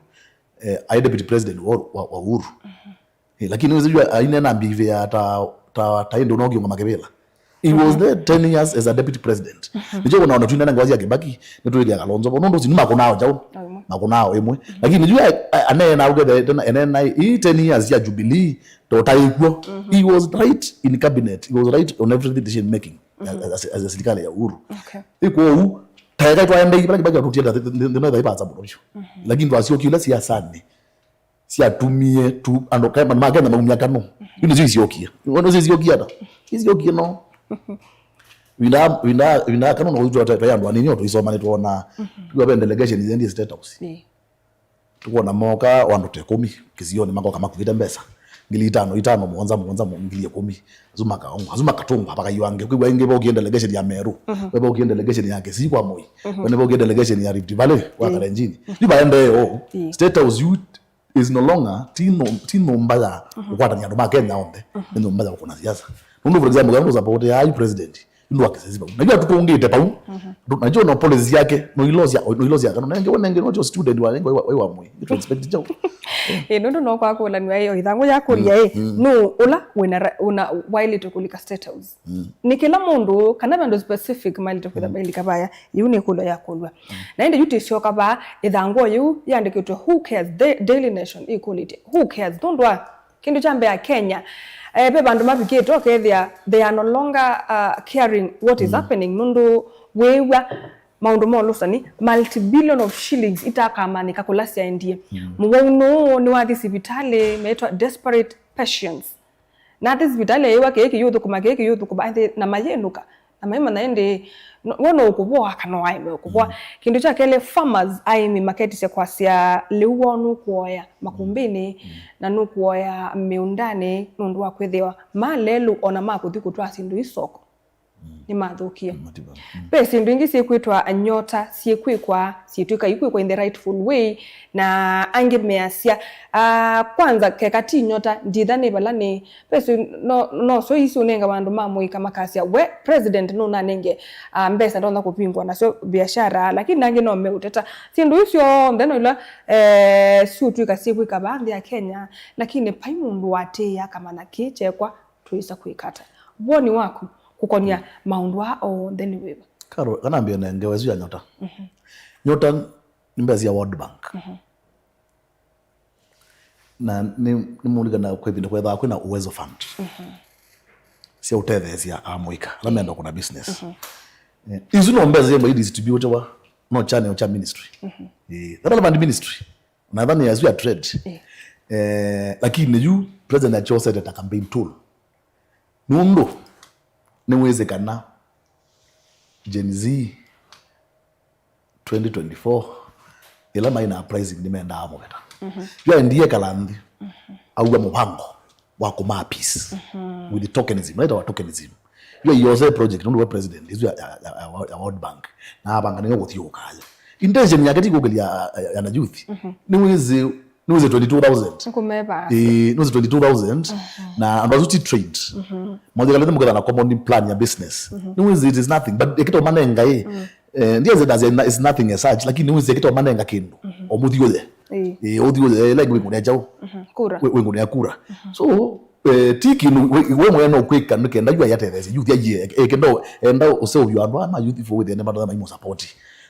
eh, aĩ deputy president wa, wa, wa Uhuru. Mhm. Eh, lakini wĩsĩ yu ainena mbivĩa ta, ta, ta ĩndĩ ũnokiunga makĩvĩla. He was, mhm, there ten years as a deputy president. Mhm. Nĩkyo ũnaona twinena ngwa sya Kibaki, nĩtwĩthĩa Kalonzo vo. Nũndũ ũsu nĩmakũnaa o kyaũ? O ĩmwe. Makũnaa o ĩmwe. Mhm. Lakini yu a-, a-, aneena ũkethĩa tena, enena ii ten years sya Jubilee, to taĩkw'o. Mhm. He was right in cabinet. He was right on every decision making, mhm, as, as, as a serikali ya Uhuru. Okay. Ĩ kwoou, taeka twaendei, vala Kibaki atũtie nda, nthĩ, nthĩ, nthĩ, nthĩ, nthĩ, mũno vyũ. Mhm. Lakini twasyokie ila siasanĩ. Syatumie tu andũ ka-, andũ ma Kenya maumya kano. Mhm. Yu nĩsyo isyokie. Wona nĩsyo isyokie ata? Isyokie no. Vinda, vinda, vinda kano no kũitwa ta, ta andũ anini o tũisoma nĩtwona. Mhm. Tuwa ve delegation yendi State House. Ĩĩ. Tukwona moka o andũ ta ĩkũmi kĩsionĩ makoka makuĩte mbesa. Ngili itano, itano, mũonza, mũonza, mũ-, ngili ĩkũmi. Asu makaongwa, asu makatũngwa, vakaiwa angĩ. Kwĩw'a ĩngĩ vokie delegation ya Meru. Mhm. Vokie delegation ya Kisii kwa Moi. Mhm. Vokie delegation ya Rift Valley kwa, ĩĩ, Kalenjini. Mhm. Yu vaendee o. Ĩĩ. State House yu is no longer, ti no-, ti nyũmba ya, mhm, kũkwatany'a andũ ma Kenya onthe, mhm, nĩ nyũmba ya kũkũna siasa. Nũndũ, for example, kana support ya yu president, nũndũ wa kĩsesi vau. Na yu atũtũngĩte vau. Mhm. Ndu-, na yu no policy yake, no ilosya, no ilosya kana nenge, nenge, no student wa, nenge, wa, wa, wa Moi. Nĩ expect chao. Eh, nũndũ no kwa kũlanwa yo ĩthangũ ya kũlya, mm, eh, mm, no ũla wĩna ra-, una waĩlĩte kũlika State House. Mm. Nĩ kĩla mũndũ, kana vandũ specific maĩlĩte kwĩtha, mm, mailika vaya, yu nĩ kũlwa ya kũlwa. Mm. Na ĩndĩ yu tĩsyoka vaa, ĩthangũ yĩu yandĩkĩtwe, "Who cares?" The Daily Nation ĩkũlĩtye, "Who cares?" Nũndũ wa kĩndũ kya mbee Kenya, eh, ve vandũ mavikĩte ũkethĩa they are no longer, uh, caring what is, mm, happening, nũndũ wĩw'a maũndũ ma ũlũsani, multi-billion of shillings itakamanyĩka kũla syaendie. Mm. Mũwau nũũ nĩwathi sivitalĩ, meĩtwa desperate patients. Na athi sivitalĩ aiwa kĩĩ kĩyũthũkũma, kĩĩ kĩyũthũkũma, athi na mayĩnũka. Na maimanya ĩndĩ, no-, we no ũkũvoa kana waĩme ũkũvoa. Mm. Kĩndũ kya kelĩ, farmers, aĩmi maketisya kwasya lĩu woo nũkũoya makumbĩnĩ, mm, na nũkũoya mĩũndanĩ nũndũ wa kwĩthĩwa ma lelũ ona ma kũthi kũtwaa syĩndũ isoko. Mm. Nĩmathũkie. Matiba. Mm. Ve syĩndũ ingĩ syĩkwĩtwa nyota, syĩkwĩkwa, syĩtw'ĩka ikwĩkwa in the rightful way, na angĩ measya, ah, kwanza, keka ti nyota, nditha nĩ vala nĩ, ve syĩ-, no, no syo isi ũnengawa andũ ma mũika makasya, we, president nũnanenge, ah, mbesa ndonya kũvingwa nasyo biashara, lakini angĩ no meũteta. Syĩndũ isu syonthe no ila, eh, syũtw'ĩka syĩkwĩka vaa nthĩ ya Kenya, lakini vai mũndũ watĩĩa akamanya kĩĩ kyekwa twĩsa kwĩka ata? Woni waku kũkonia, mm, maũndũ aa onthe nĩ wĩva? Karo, kana mbĩe na ngewa ĩsu ya nyota. Mhm. Nyota nĩ mbesa ya World Bank. Mhm. Na nĩ, nĩmũlikana kwĩ ĩvinda kwethaa kwĩna Uwezo Fund. Mhm. Sya ũtetheesya amũika ala, mm, menda kũna business. Mhm. Eh, isu no mbesa yemba idistributiwa no channel cha ministry. Mhm. Eh, the relevant ministry. Nathani asu ya trade. Eh. Eh, lakini yu president akyosete ta campaign tool. Nũndũ nĩwĩsĩ kana Gen Z twenty twenty-four, ĩla maĩ na uprising nĩmendaa mũveta. Mhm. Yu aendie kala nthĩ, mhm, aua mũvango wa kũmaa peace, mhm, with tokenism, naitawa tokenism. Yu aiose project, nũndũ we president, isu ya, ya, ya, ya, ya World Bank. Na apanga nĩwe kũthiũũka ayo. Intention yake ti kũkĩlya, ya, ya, ya na youth. Mhm. Nĩwĩsĩ, nĩwĩsĩ twenty-two thousand. Nĩkũmeva. Ĩĩ, nĩwĩsĩ twenty-two thousand. Mhm. Na andũ asu ti trained. Mhm. Mwathĩkalĩte mũketha na common plan ya business. Mhm. Nĩwĩsĩ it is nothing, but ĩkĩto manenga ĩ. Mhm. Eh, ndiye zeta zena is nothing as such, lakini nĩwĩsĩ ĩkĩto manenga kĩndũ. Mhm. O mũthiũye. Ĩĩ. Ĩĩ, ũthi ũye, ĩla ĩngĩ wĩngũnĩa kyaũ? Mhm. Kura. Wĩ-, wĩngũnĩa kura. Mhm. So, eh, ti kĩndũ we, we mwene no kwĩka nĩ kenda yu ayatetheesye, yu thia yie, eh, kenda, enda ũseũvyo andũ aa ma youth for wĩthĩe nĩ matona maimũ support.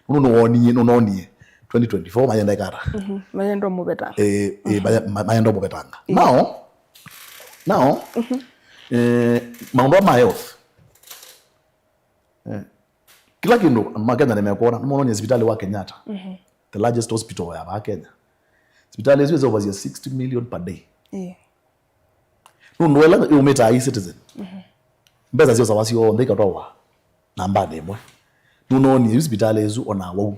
Nũndũ nĩwonie, nũnonie twenty twenty-four mayenda ĩkata. Mhm. Mayenda mũvetanga. Eh, eh, maya-, ma-, mayenda mũvetanga. Ĩĩ. Now, now, eh, maũndũ aa ma health. Eh, kĩla kĩndũ andũ ma Kenya nĩmekwona, nĩmononie sivitalĩ wa Kenyatta, the largest hospital ya vaa Kenya. Sivitalĩ ĩsu ĩseũvasya sixty million per day. Ĩĩ. Nũndũ ĩla yũmĩtaa e-citizen, mbesa syosawa syonthe ikatwawa nambanĩ ĩmwe. Nũnonie yu sivitalĩ ĩsu ona wau.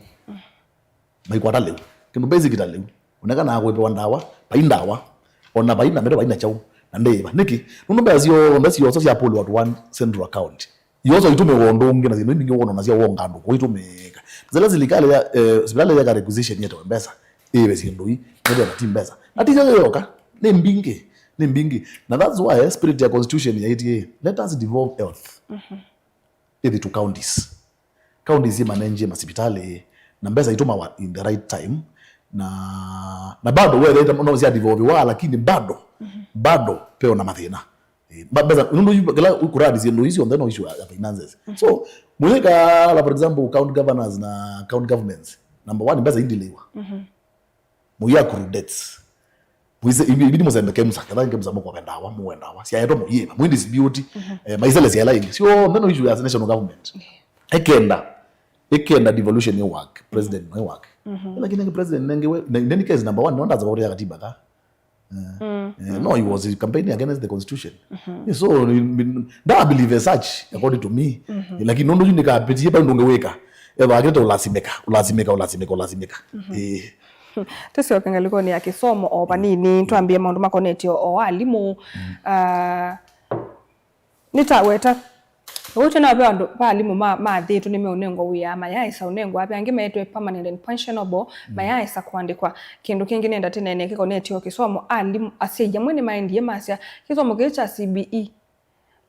Maikwata lĩu. Kĩndũ basic ta lĩu. Onekanaa kũĩvĩwa ndawa, vai ndawa. Ona vai na mĩto, vai na kyaũ. Na ndĩĩva. Nĩkĩ? Nũndũ mbesa syonthe syosa syapũlĩwa to one central account. Yosa itũmĩwa ũndũ ũngĩ na syĩndũ imbingĩ wona nasya wonga andũ kũitũmĩka. Zĩla silikalĩ ya, eh, sivitalĩ yeka requisition yetewe mbesa, ĩve syĩndũ ii, nĩvena ti mbesa. Na ti syo yoka, nĩ mbingĩ, nĩ mbingĩ. Na that's why spirit ya constitution yaĩtie, let us devolve health. Ĩthi to counties. Counties imanengie masivitalĩ, na mbesa itũmawa in the right time, na, na bado wethĩte no sya devolviwa, lakini bado, bado peo na mathĩna. Eh, mba-, mbesa, nũndũ yu, kĩla ũkũrani syĩndũ icio, then no issue ya finances. So, mũyĩka, la, for example, county governors na county governments, number one, mbesa indilĩiwa. Mũyakuru debts. Mũise, ibi-, ibidi mũsembe KEMSA, ketha KEMSA mũkove ndawa, mũwe ndawa. Syaetwa mũyĩva, mũi dispute, eh, maisele syaela ingĩ. Syonthe no issue ya national government. Ekenda, ekenda devolution ĩ work, president no ĩ work. Lakini nenge president nenge we, in any case, number one, no ndaza kwa ya katiba ka. Eh, eh, no, he was campaigning against the constitution. Eh, so, ni, ni, nda believe as such, according to me. Eh, lakini nũndũ yu nĩkapitie, bado ndũngĩwĩka. Eva akĩte ũlasimĩka, ũlasimĩka, ũlasimĩka, ũlasimĩka. Eh. Tũsyoke ngalĩkonĩ ya kĩsomo o vanini, twambie maũndũ makonetye o alimũ. Ah, nĩtaweta, ũu twĩna ve andũ va alimũ ma, mathĩtwe nĩmeũnengwa wĩa, mayaĩsa ũnengwa, ve angĩ maetwe permanent and pensionable, mayaĩsa kũandĩkwa. Kĩndũ kĩngĩ nenda tĩnene kĩkonetye o kĩsomo, alimũ, asyai amwe nĩmaendie masya, kĩsomo kĩĩ kya C B E,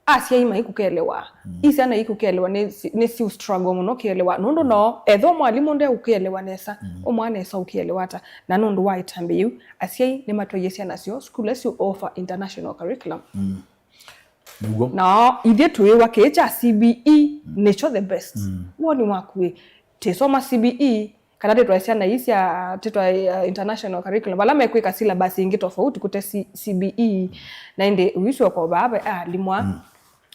asyai maikũkelewa. Ii syana ikũkelewa nĩ, nĩ siũ struggle mũno kĩelewa. Nũndũ no, ethĩwa mwalimũ ndekũkĩelewa nesa, ũmwana nesa ũkĩelewa ata? Na nũndũ wa ĩtambya yĩu, asyai nĩmatwaie syana syoo sukulu ila syũ offer international curriculum. Nĩw'o. Na ithyĩ twĩĩwa kĩĩ kya C B E nĩkyo the best. Woni waku ĩ, tĩsoma C B E, kana tĩtwae syana ii sya, tĩtwae, uh, international curriculum, vala mekwĩka syllabus ingĩ tofauti kũte C-, C B E, na ĩndĩ ũisyoka vaa ve alimũ aa.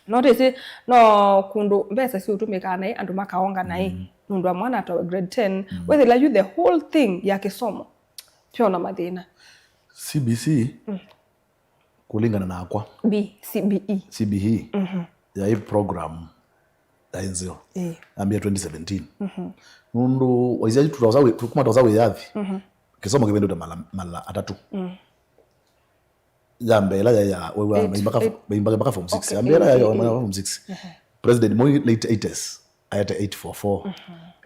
No tĩsĩ, no kũndũ mbesa siũtũmĩkaa naĩ, andũ makaonga naĩ, nũndũ wa mwana atwawe grade ten, wethĩla yu the whole thing ya kĩsomo, pyona mathĩna. C B C, kũlingana nakwa. B, C B E. C B E, yaĩ program yaĩ nzeo. Ĩĩ. Yambia twenty seventeen. Nũndũ waisya tũtosa wĩ-, kuma tũtosa wĩyathi, kĩsomo kĩvĩndũte mala, mala atatũ. Ya mbee ĩla yaĩ ya, wĩw'a, eight, maimbaka, eight, maimbaka mpaka form six. Okay, ya mbee ĩla yaĩ ya form six. President Moi late eighties. Aete eight four four.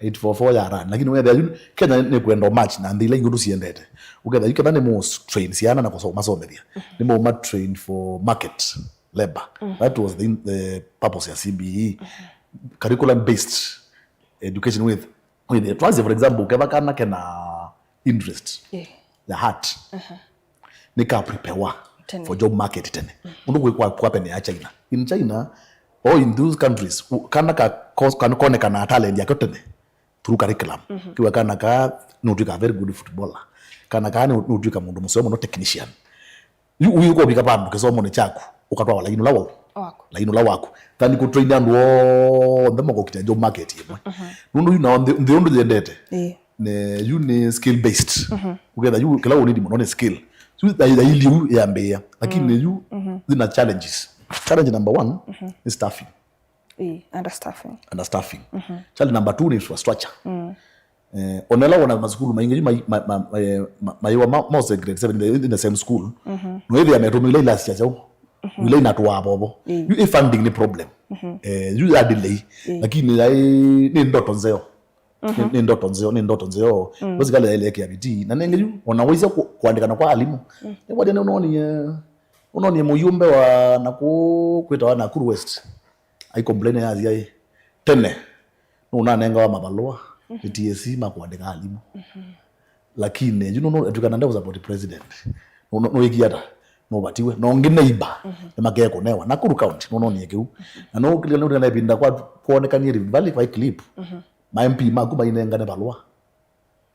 Eight four four ya run. Lakini wethĩa yu, Kenya nĩ kwenda match na nthĩ ila ingĩ ũndũ siendete. Ũkethĩa yu Kenya nĩ mũ train syana na kũso-, masomethia. Nĩ mũ ma train for market labor. That was the, the purpose ya C B E. Curriculum based education with, with, twasie, for example, ũkeva kana kena interest ya art. Nĩka preparewa for job market tene. Mũndũ kwĩ kwa, kwa pene ya China. In China, or in those countries, u-, kana ka, kos-, kana konekana talent yako tene through curriculum. Kiwa kana ka, no tuika very good footballer. Kana ka, no, no tuika mũndũ mũseo mũno technician. Yu, yu ũkũvika vandũ kĩsomonĩ kyaku, ũkatwawa laini ũla wau. Waku. Laini ũla waku. Than kũtrain andũ onthe makũkitĩa job market ĩmwe. Nũndũ yu nao nthĩ, nthĩ ũndũ yendete. Ĩĩ. Ne, yu nĩ skill based. Ũketha yu kĩla ũnidi mũno nĩ skill. Yu tha-, thaili yu yambĩĩa. Lakini yu, zina challenges. Challenge number one is staffing. Ĩĩ, understaffing. Understaffing. Challenge number two nĩ infrastructure. Eh, onela wona masukulu maingi yu mai-, ma-, ma-, eh, ma-, maiwa ma-, mose grade seven in the, in the same school. No ĩthĩa metũmĩile ilasi sya kyaũ. Ila inatũaa vovo. Ĩĩ. Yu i funding nĩ problem. Eh, yu ya delay. Lakini yaĩ, nĩ ndoto nzeo. Nĩ, nĩ ndoto nzeo, nĩ ndoto nzeo. Basically yaĩle ĩkĩa vitii. Na nenge yu, ona waisya ku-, kuandĩkana kwa alimũ. Nĩwatia nĩ ũnonie, ũnonie mũyumbe wa nakũ kwĩtawa Nakuru West. Ai complain ya asyai. Tene, nũnanengawa mavalũa nĩ T S C ma kũandĩka alimũ. Lakini yu no, no, etukana nde support president. No, no, no iki ata? No batiwe. No ngi neighbor. Ni makekũnewa. Nakuru County, no, no, nie kiu. Na no kile no na ipinda kwa kuonekanie Rift Valley kwa clip. Ma M P maku mainengane balũa.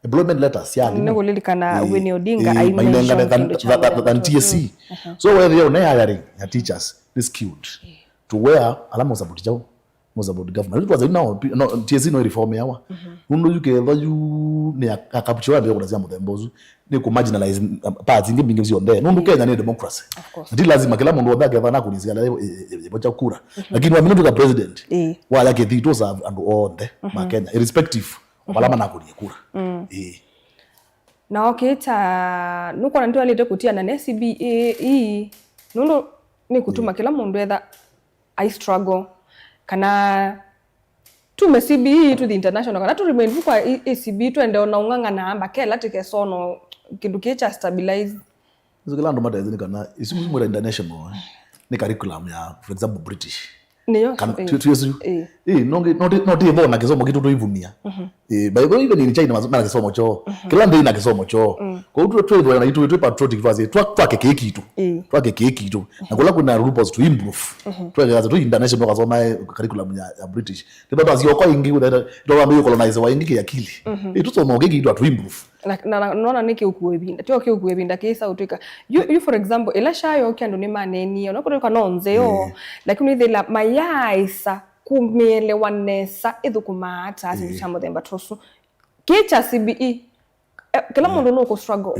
Employment letters ya alimũ. Nĩkũlilikana Winnie Odinga ai mainengane mention than, kĩndũ kya than, than T S C. So whether yo ne hiring ya teachers is skewed to where alama support jau. Most about government. It was now, no, T S C no reform yawa. Nundu yu ketha yu ni a, a capture ya mbia kuna cia muthemba uzu. Ni ku marginalize, um, parts ingi mingi cionthe. Nundu Kenya ni democracy. Of course. Ti lazima kila mundu wothe aketha na kunisia leo ibo cha kura. Lakini wa minute ka president. Wa ya kethi to serve andu onthe ma Kenya, irrespective of alama na kuria kura. Eh. Na okita nukwona ndio alite kutia na C B E. Nundu ni kutuma kila mundu etha I struggle. Kana tume C B E to the international. Kana tu remain vu kwa A C B twende ona ung'ang'ana amba kela tikesono kindu kĩĩ cha stabilize. Nĩsyo kĩla andũ matethĩ nĩ kana isu mwĩra international, eh, nĩ curriculum ya, for example, British. Nĩyo. Kana tu yesu. Eh, no ngi no ti no ti thona kisomo kitu tuivunia. Eh, by the way, even in China mena kisomo cho. Kila nthi ina kisomo cho. Kwa hiyo tu tu na itu tu patriotic vazi twa twa kiki kitu. Twa kiki kitu. Na kula kuna rules to improve. Twa kaza tu international kasoma curriculum ya, ya British. Tiba tazi oko ingi uda to wa mbi colonize wa ingi ya kili. Eh, tu somo kiki tu improve. Na, na, na, nona nĩ kĩũkua ĩvinda, tyo kĩũkua ĩvinda kĩisa ũtwĩka. You, you for example, ĩla sha yoke andũ nĩmanenie, ona kũtwĩka no nzeo, lakini ithĩla mayaaĩsa kũmĩelewa nesa ĩthũkũmaa ata syĩndũ sya mũthemba ta ũsu. Kĩ kya C B E, eh, kĩla mũndũ nũkũ struggle.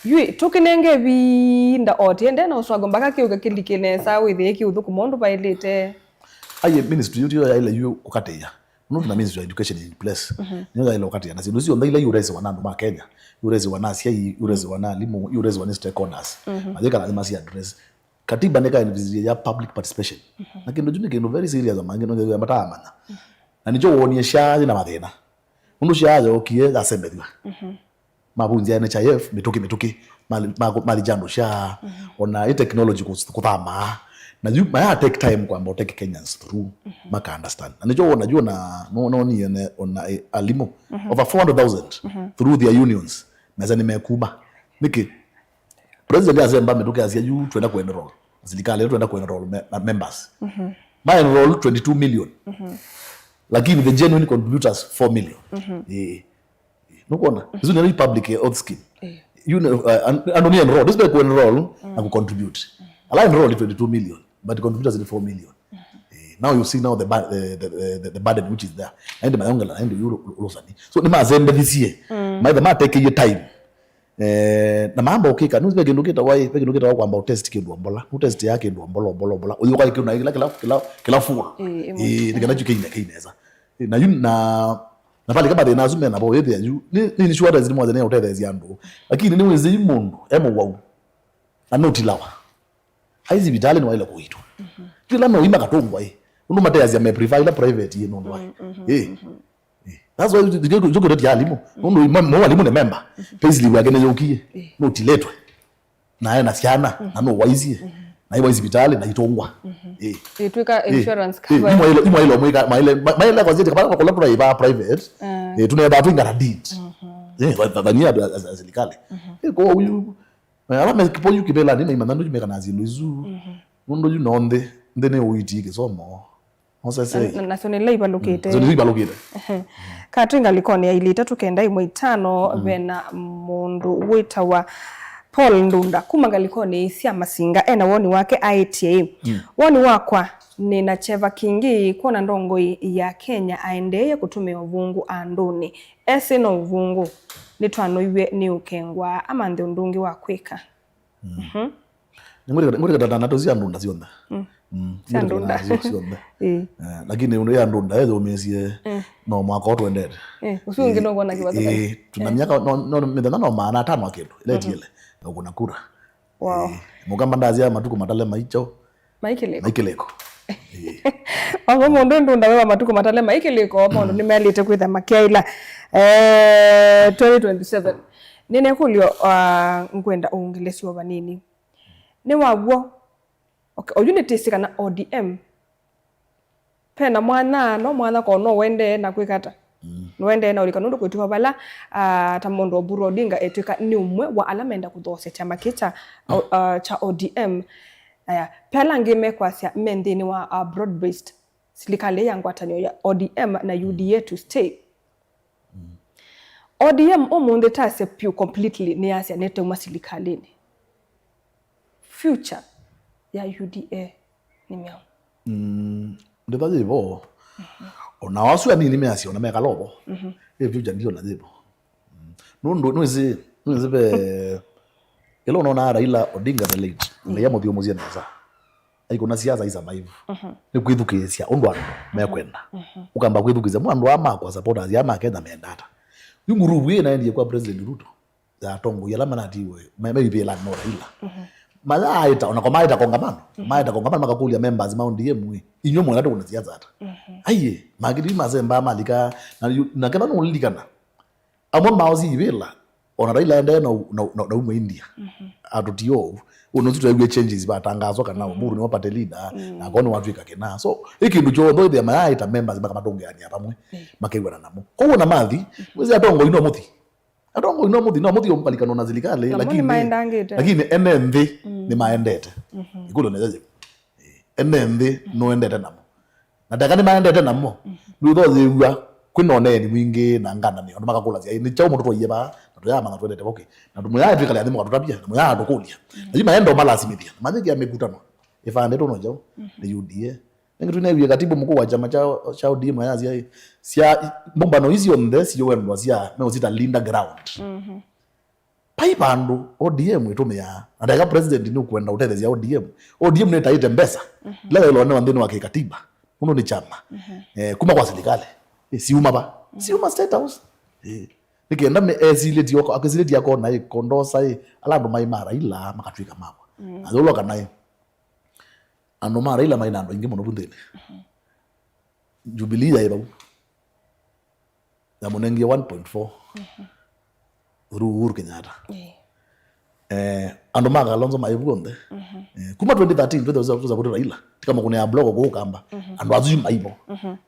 Yui, tũkĩnenge ĩvinda o tiende na ũstruggle mpaka kĩũke kĩlike nesa wĩthĩe kĩũthũkũma ũndũ vaĩlĩte. Aye, ministry yu tiyo yaĩle yu kũkatĩĩa. No tuna ministry ya education in place. Nĩyo yaĩle ũkatĩĩa na syĩndũ syonthe ila iũresiwa na andũ ma Kenya, iũresiwa na asyai, iũresiwa na alimũ, iũresiwa nĩ stakeholders. Na yĩkala nĩ masi address. Katiba nĩ ka envision ya public participation. Na kĩndũ kyu nĩ kĩndũ very serious, amangĩ no ya mataamanya. Na nĩkyo wonie sha yĩ na mathĩna. Ũndũ sha yokie yasembethwa. Mavunzya N H I F mĩtũkĩ mĩtũkĩ, mali, ma, mali kya andũ sha, ona ĩ technology kũs-, kũthamaa. Na yu maya take time kwamba ũtake Kenyans through, maka understand. Na nĩkyo wona yu ona, no, no, ni ene, ona, eh, alimũ, over four hundred thousand through their unions, mesa nĩ mekuma. Nĩkĩ? President asemba mĩtũkĩ asya yu twenda ku enroll. Serikali ĩyo twenda ku enroll me, ma members. Ma enroll twenty-two million. Lakini the genuine contributors four million. Eh. Nũkwona? Isu nĩ public health scheme. You know, uh, and, and only enroll. This way ku enroll na ku contribute. Ala enroll twenty-two million, but contributors ni four million. Eh, now you see now the, ba- the, the, the, the burden which is there. Naende mayongela, naende yuro ulosani. So ni mazembethisie. Maitha mateke ye time. Eh, na mambo ukika, nĩ ve kindu kita wai, ve kindu kita kwamba utest kindu ombola. Utest ya kindu ombola, ombola, ombola. Uyu kwa kindu na kila, kila, kila, kila full. Eh, eh, ni kana chukei na kaineza. Na yu na na pale kama thĩna asu mena bo ĩthĩa yu nĩ nĩ insurance nĩ mwathani ũtetheesya andũ, lakini nĩ wĩsĩ yu mũndũ e mũwau na nũtilawa ai sivitalĩ nĩ waile kũitwa. Kila no ima katũngwa ĩ ũndũ mateasya me prefer ila private ĩ nũndũ ai ĩ. That's why njukiretia alimũ nũndũ mo alimũ nĩ member, payslip yake nĩ yũkie, nũtiletwe. Na ena syana na no waisie na iwa sivitalĩ na itongwa. Ĩtwĩka insurance cover. Imwailo imwailo mwika maile maile kwa zeti kama kwa labda iba private. Eh, tunaweza tu guaranteed. Eh, thania serikali. Eh, kwa huyu ala me kipo yu kibela ni maimana ndu meka na zindu izu. Nundu yu no nthi nthi ni uiti kisomo. Mosese. Na- na- nacio nĩ ila ivalũkĩte. Nacio nĩ ivalũkĩte. Ehe. Katwĩ ngalĩkonĩ ya ilĩ itatũ kenda ĩmwe itano, vena mũndũ wĩtawa Paul Ndunda kuma ngalĩkonĩ sya Masinga ena woni wake aĩtye ĩ, woni wakwa, nĩ na kyeva kĩngĩ kwona ndongoi ya Kenya aendeeye kũtũmĩa ũvũngũ andũnĩ. Esĩ no ũvũngũ, nĩtwanoiw'e nĩ ũkengwa amanthe ũndũ ũngĩ wa kwĩka. Ngwĩtĩkana tũsi andũ nda syonthe. Sya ndũnda. Syonthe. Eh, lakini ũndũ ya ndũnda yeyũmĩsie no mwaka ũtwendete. Eh, ũsu ũngĩ no kuona kivathũkany'o. Eh, tuna miaka no no mĩthenya no maana atano akĩndũ ĩla ĩtiele na kuna kura. Wow. Eh, mũkamba ndazia matukũ matale maicho. Maikĩlĩko. Maikĩlĩko. Wavo mũndũ ndũnda we wa matukũ matale maikĩlĩko maũndũ nĩmelĩte kwĩtha makyaĩla. Eh, twenty twenty-seven. Nĩnekũlyo, ah, ngwenda ũngĩlĩsyo vanini. Nĩ waw'o. Okay, oyu nĩtĩsĩ kana O D M pena mwanya, no mwanya ko no wendee na kwĩka ata? Mm. Nũendee na ũlika nũndũ kwĩtw'a vala, ah, ta mũndũ Oburu Odinga etw'ĩka nĩ ũmwe wa ala menda kũthoosya kyama kĩĩ kya, ah, kya O D M. Aya, pe ala angĩ mekwasya me nthĩnĩ wa, ah, broad based silikalĩ ya ngwatanĩo ya O D M na U D A to stay. O D M ũmũnthĩ tasya vyũ completely nĩyasya nĩtauma silikalĩnĩ. Future ya U D A nĩ myaũ? Mm, ndĩtha yĩ vo. O nao asu anini measya ona mekala o vo. Ĩ future ndiona yĩ vo. Mm. Nũndũ nĩwĩsĩ, nĩwĩsĩ ve, ĩla ũnonaa Raila Odinga the late, Ngai amũthyũmũsye nesa. Aikũna siasa i survive. Nĩ kwĩthukĩĩsya ũndũ andũ mekwenda. Ũkamba kwĩthukĩĩsya mo andũ aa makwa supporters aa ma Kenya menda ata. Yu nguruvu ĩ naendie kwa President Ruto ya atongoi ala manatiwe, me, meivĩla no Raila. Mayaaĩta, ona kwa maaĩta kongamano, maaĩta kongamano makakũlya members ma O D M ĩ, inyuĩ mwenda tũkũne siasa ata? Aiye, makĩthi masembaa malika, na, yu- na kĩla nũlilikana. Amwe mao si ivĩla, ona Raila endee na, na, na, na uma India. Atũtie ũu. Ũũ nũsu tweewie changes vatangaswa kana Oburu nĩwe party leader, na akorwo nĩwatw'ĩka kĩna. So, ĩ kĩndũ kyonthe ĩthĩa mayaaĩta members makamatũngĩanĩa vamwe, makew'ana namo. Kwoou ona mathi, wĩsĩ atongoi no mũthi. Atongoi no mũthi, no mũthi ũkalikana na silikalĩ, lakini, lakini ene nthĩ nĩmaendete. Ĩkũlyo nĩyo yĩu. Ene nthĩ nũendete namo. Na ndeka nĩmaendete namo. Nĩũthoyĩw'a kwĩna ũneeni mwingĩ na ngananĩo. Andũ makakũlasya, "Ĩ, nĩ kyaũ mũtũtwaie vaa? Na tũyaamanya twendete voki. Na tũmũyaa twĩkale athĩ mũkatũtavya, na mũyaa tũkũlya." Na yu maenda ũmalasimĩthya. Na manyĩkĩa mĩkutano. Ĩvandĩtwe no kyaũ? Nĩ U D A. Nĩngĩ twĩneewie katibu mkuu wa kyama kya, kya O D M ayasya, ĩ, sya, mbũmbano ii syonthe siũendwa sya, meũsita Linda Ground. Vai vandũ O D M ĩtũmĩaa. Na ndeka president nĩũkwenda ũtetheesya O D M. O D M nĩtaĩte mbesa ila yaĩlwa nĩ nthĩnĩ wa kĩkatiba. Nũndũ nĩ kyama. Eh, kuma kwa silikalĩ. Eh, siuma va? Siuma State House. Eh, nĩ kenda me- esilĩtie oko- akĩsilĩtie akona ĩ kondosa ĩ ala andũ maĩ ma Raila makatw'ĩka makwa. Na yũlwa kana ĩ andũ ma Raila maĩ na andũ aingĩ mũno vu nthĩnĩ. Jubilee yaĩ vau. Yamũnengie one point four through Uhuru Kenyatta. Ĩĩ. Eh, andũ ma Kalonzo maĩ vu onthe. Eh, kuma twenty thirteen twĩthĩwa tũsapoti Raila, tikamũkũnĩa block kũu Kamba. Andũ asu yu maivo.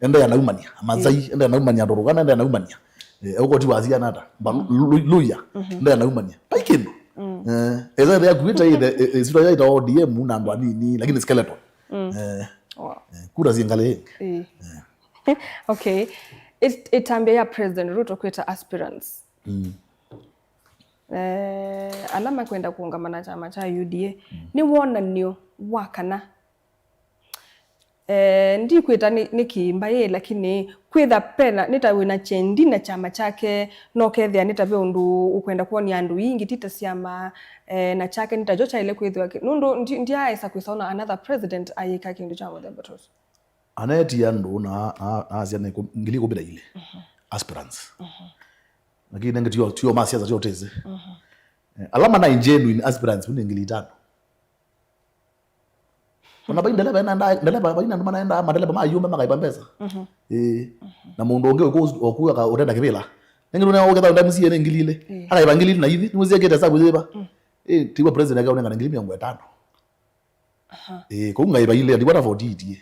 Ende yanaumania Amasai, ende yanaumania Turkana, ende yanaumania, eh, ũkoti wa siana ata, mba Lu- Lu- Luya, ende yanaumania. Vai kĩndũ. Eh, esa ĩthĩa kuĩte ĩthe, eh, eh, sura yaita O D M na andũ anini, lakini skeleton. Eh, Wow. Eh, kura syĩ ngalĩ ĩngĩ. Ĩĩ. Okay. It- ĩtambya ya President Ruto kwĩta aspirants. Eh, ala makwenda kũũngama na kyama kya U D A nĩ wonan'yo wa kana, eh, ndikwĩta nĩ, nĩ kĩimba ĩ, lakini kwĩtha pena nĩ ta wĩna kyendi na kyama kyake, no kethĩa nĩ ta ve ũndũ ũkwenda kwony'a andũ ingĩ ti ta syama, eh, na kyake nĩ ta kyo kyaĩle kwĩthĩwa kĩ- nũndũ ndi- ndyaesa kwĩsa ona another president ayĩka kĩndũ kya mũthemba ta ũsu. Aneetie andũ na, na, na asya nĩ kũ- ngili ĩkũmi na ilĩ aspirants. Lakini nenge tio, tio ma siasa tio tezi. Eh, ala mana genuine aspirants nĩ ngili itano. Ona vai ndeleva ena nda- ndeleva vai na andũ manaenda, mandeleva ma yumbe makaipa mbesa. Eh, na mũndũ ũngĩ ũku ũku aka ũtenda kĩvĩla. Nenge nũnea ũketha enda M C A nĩ ngili ilĩ. Akaipa ngili ilĩ na ithi, nĩmũsiekete hesabu yĩva. Eh, tiwa president akaonengana ngili mĩongo ĩtano. Ĩĩ, kũu ngai vaile, ndikwata forty-eight ĩ.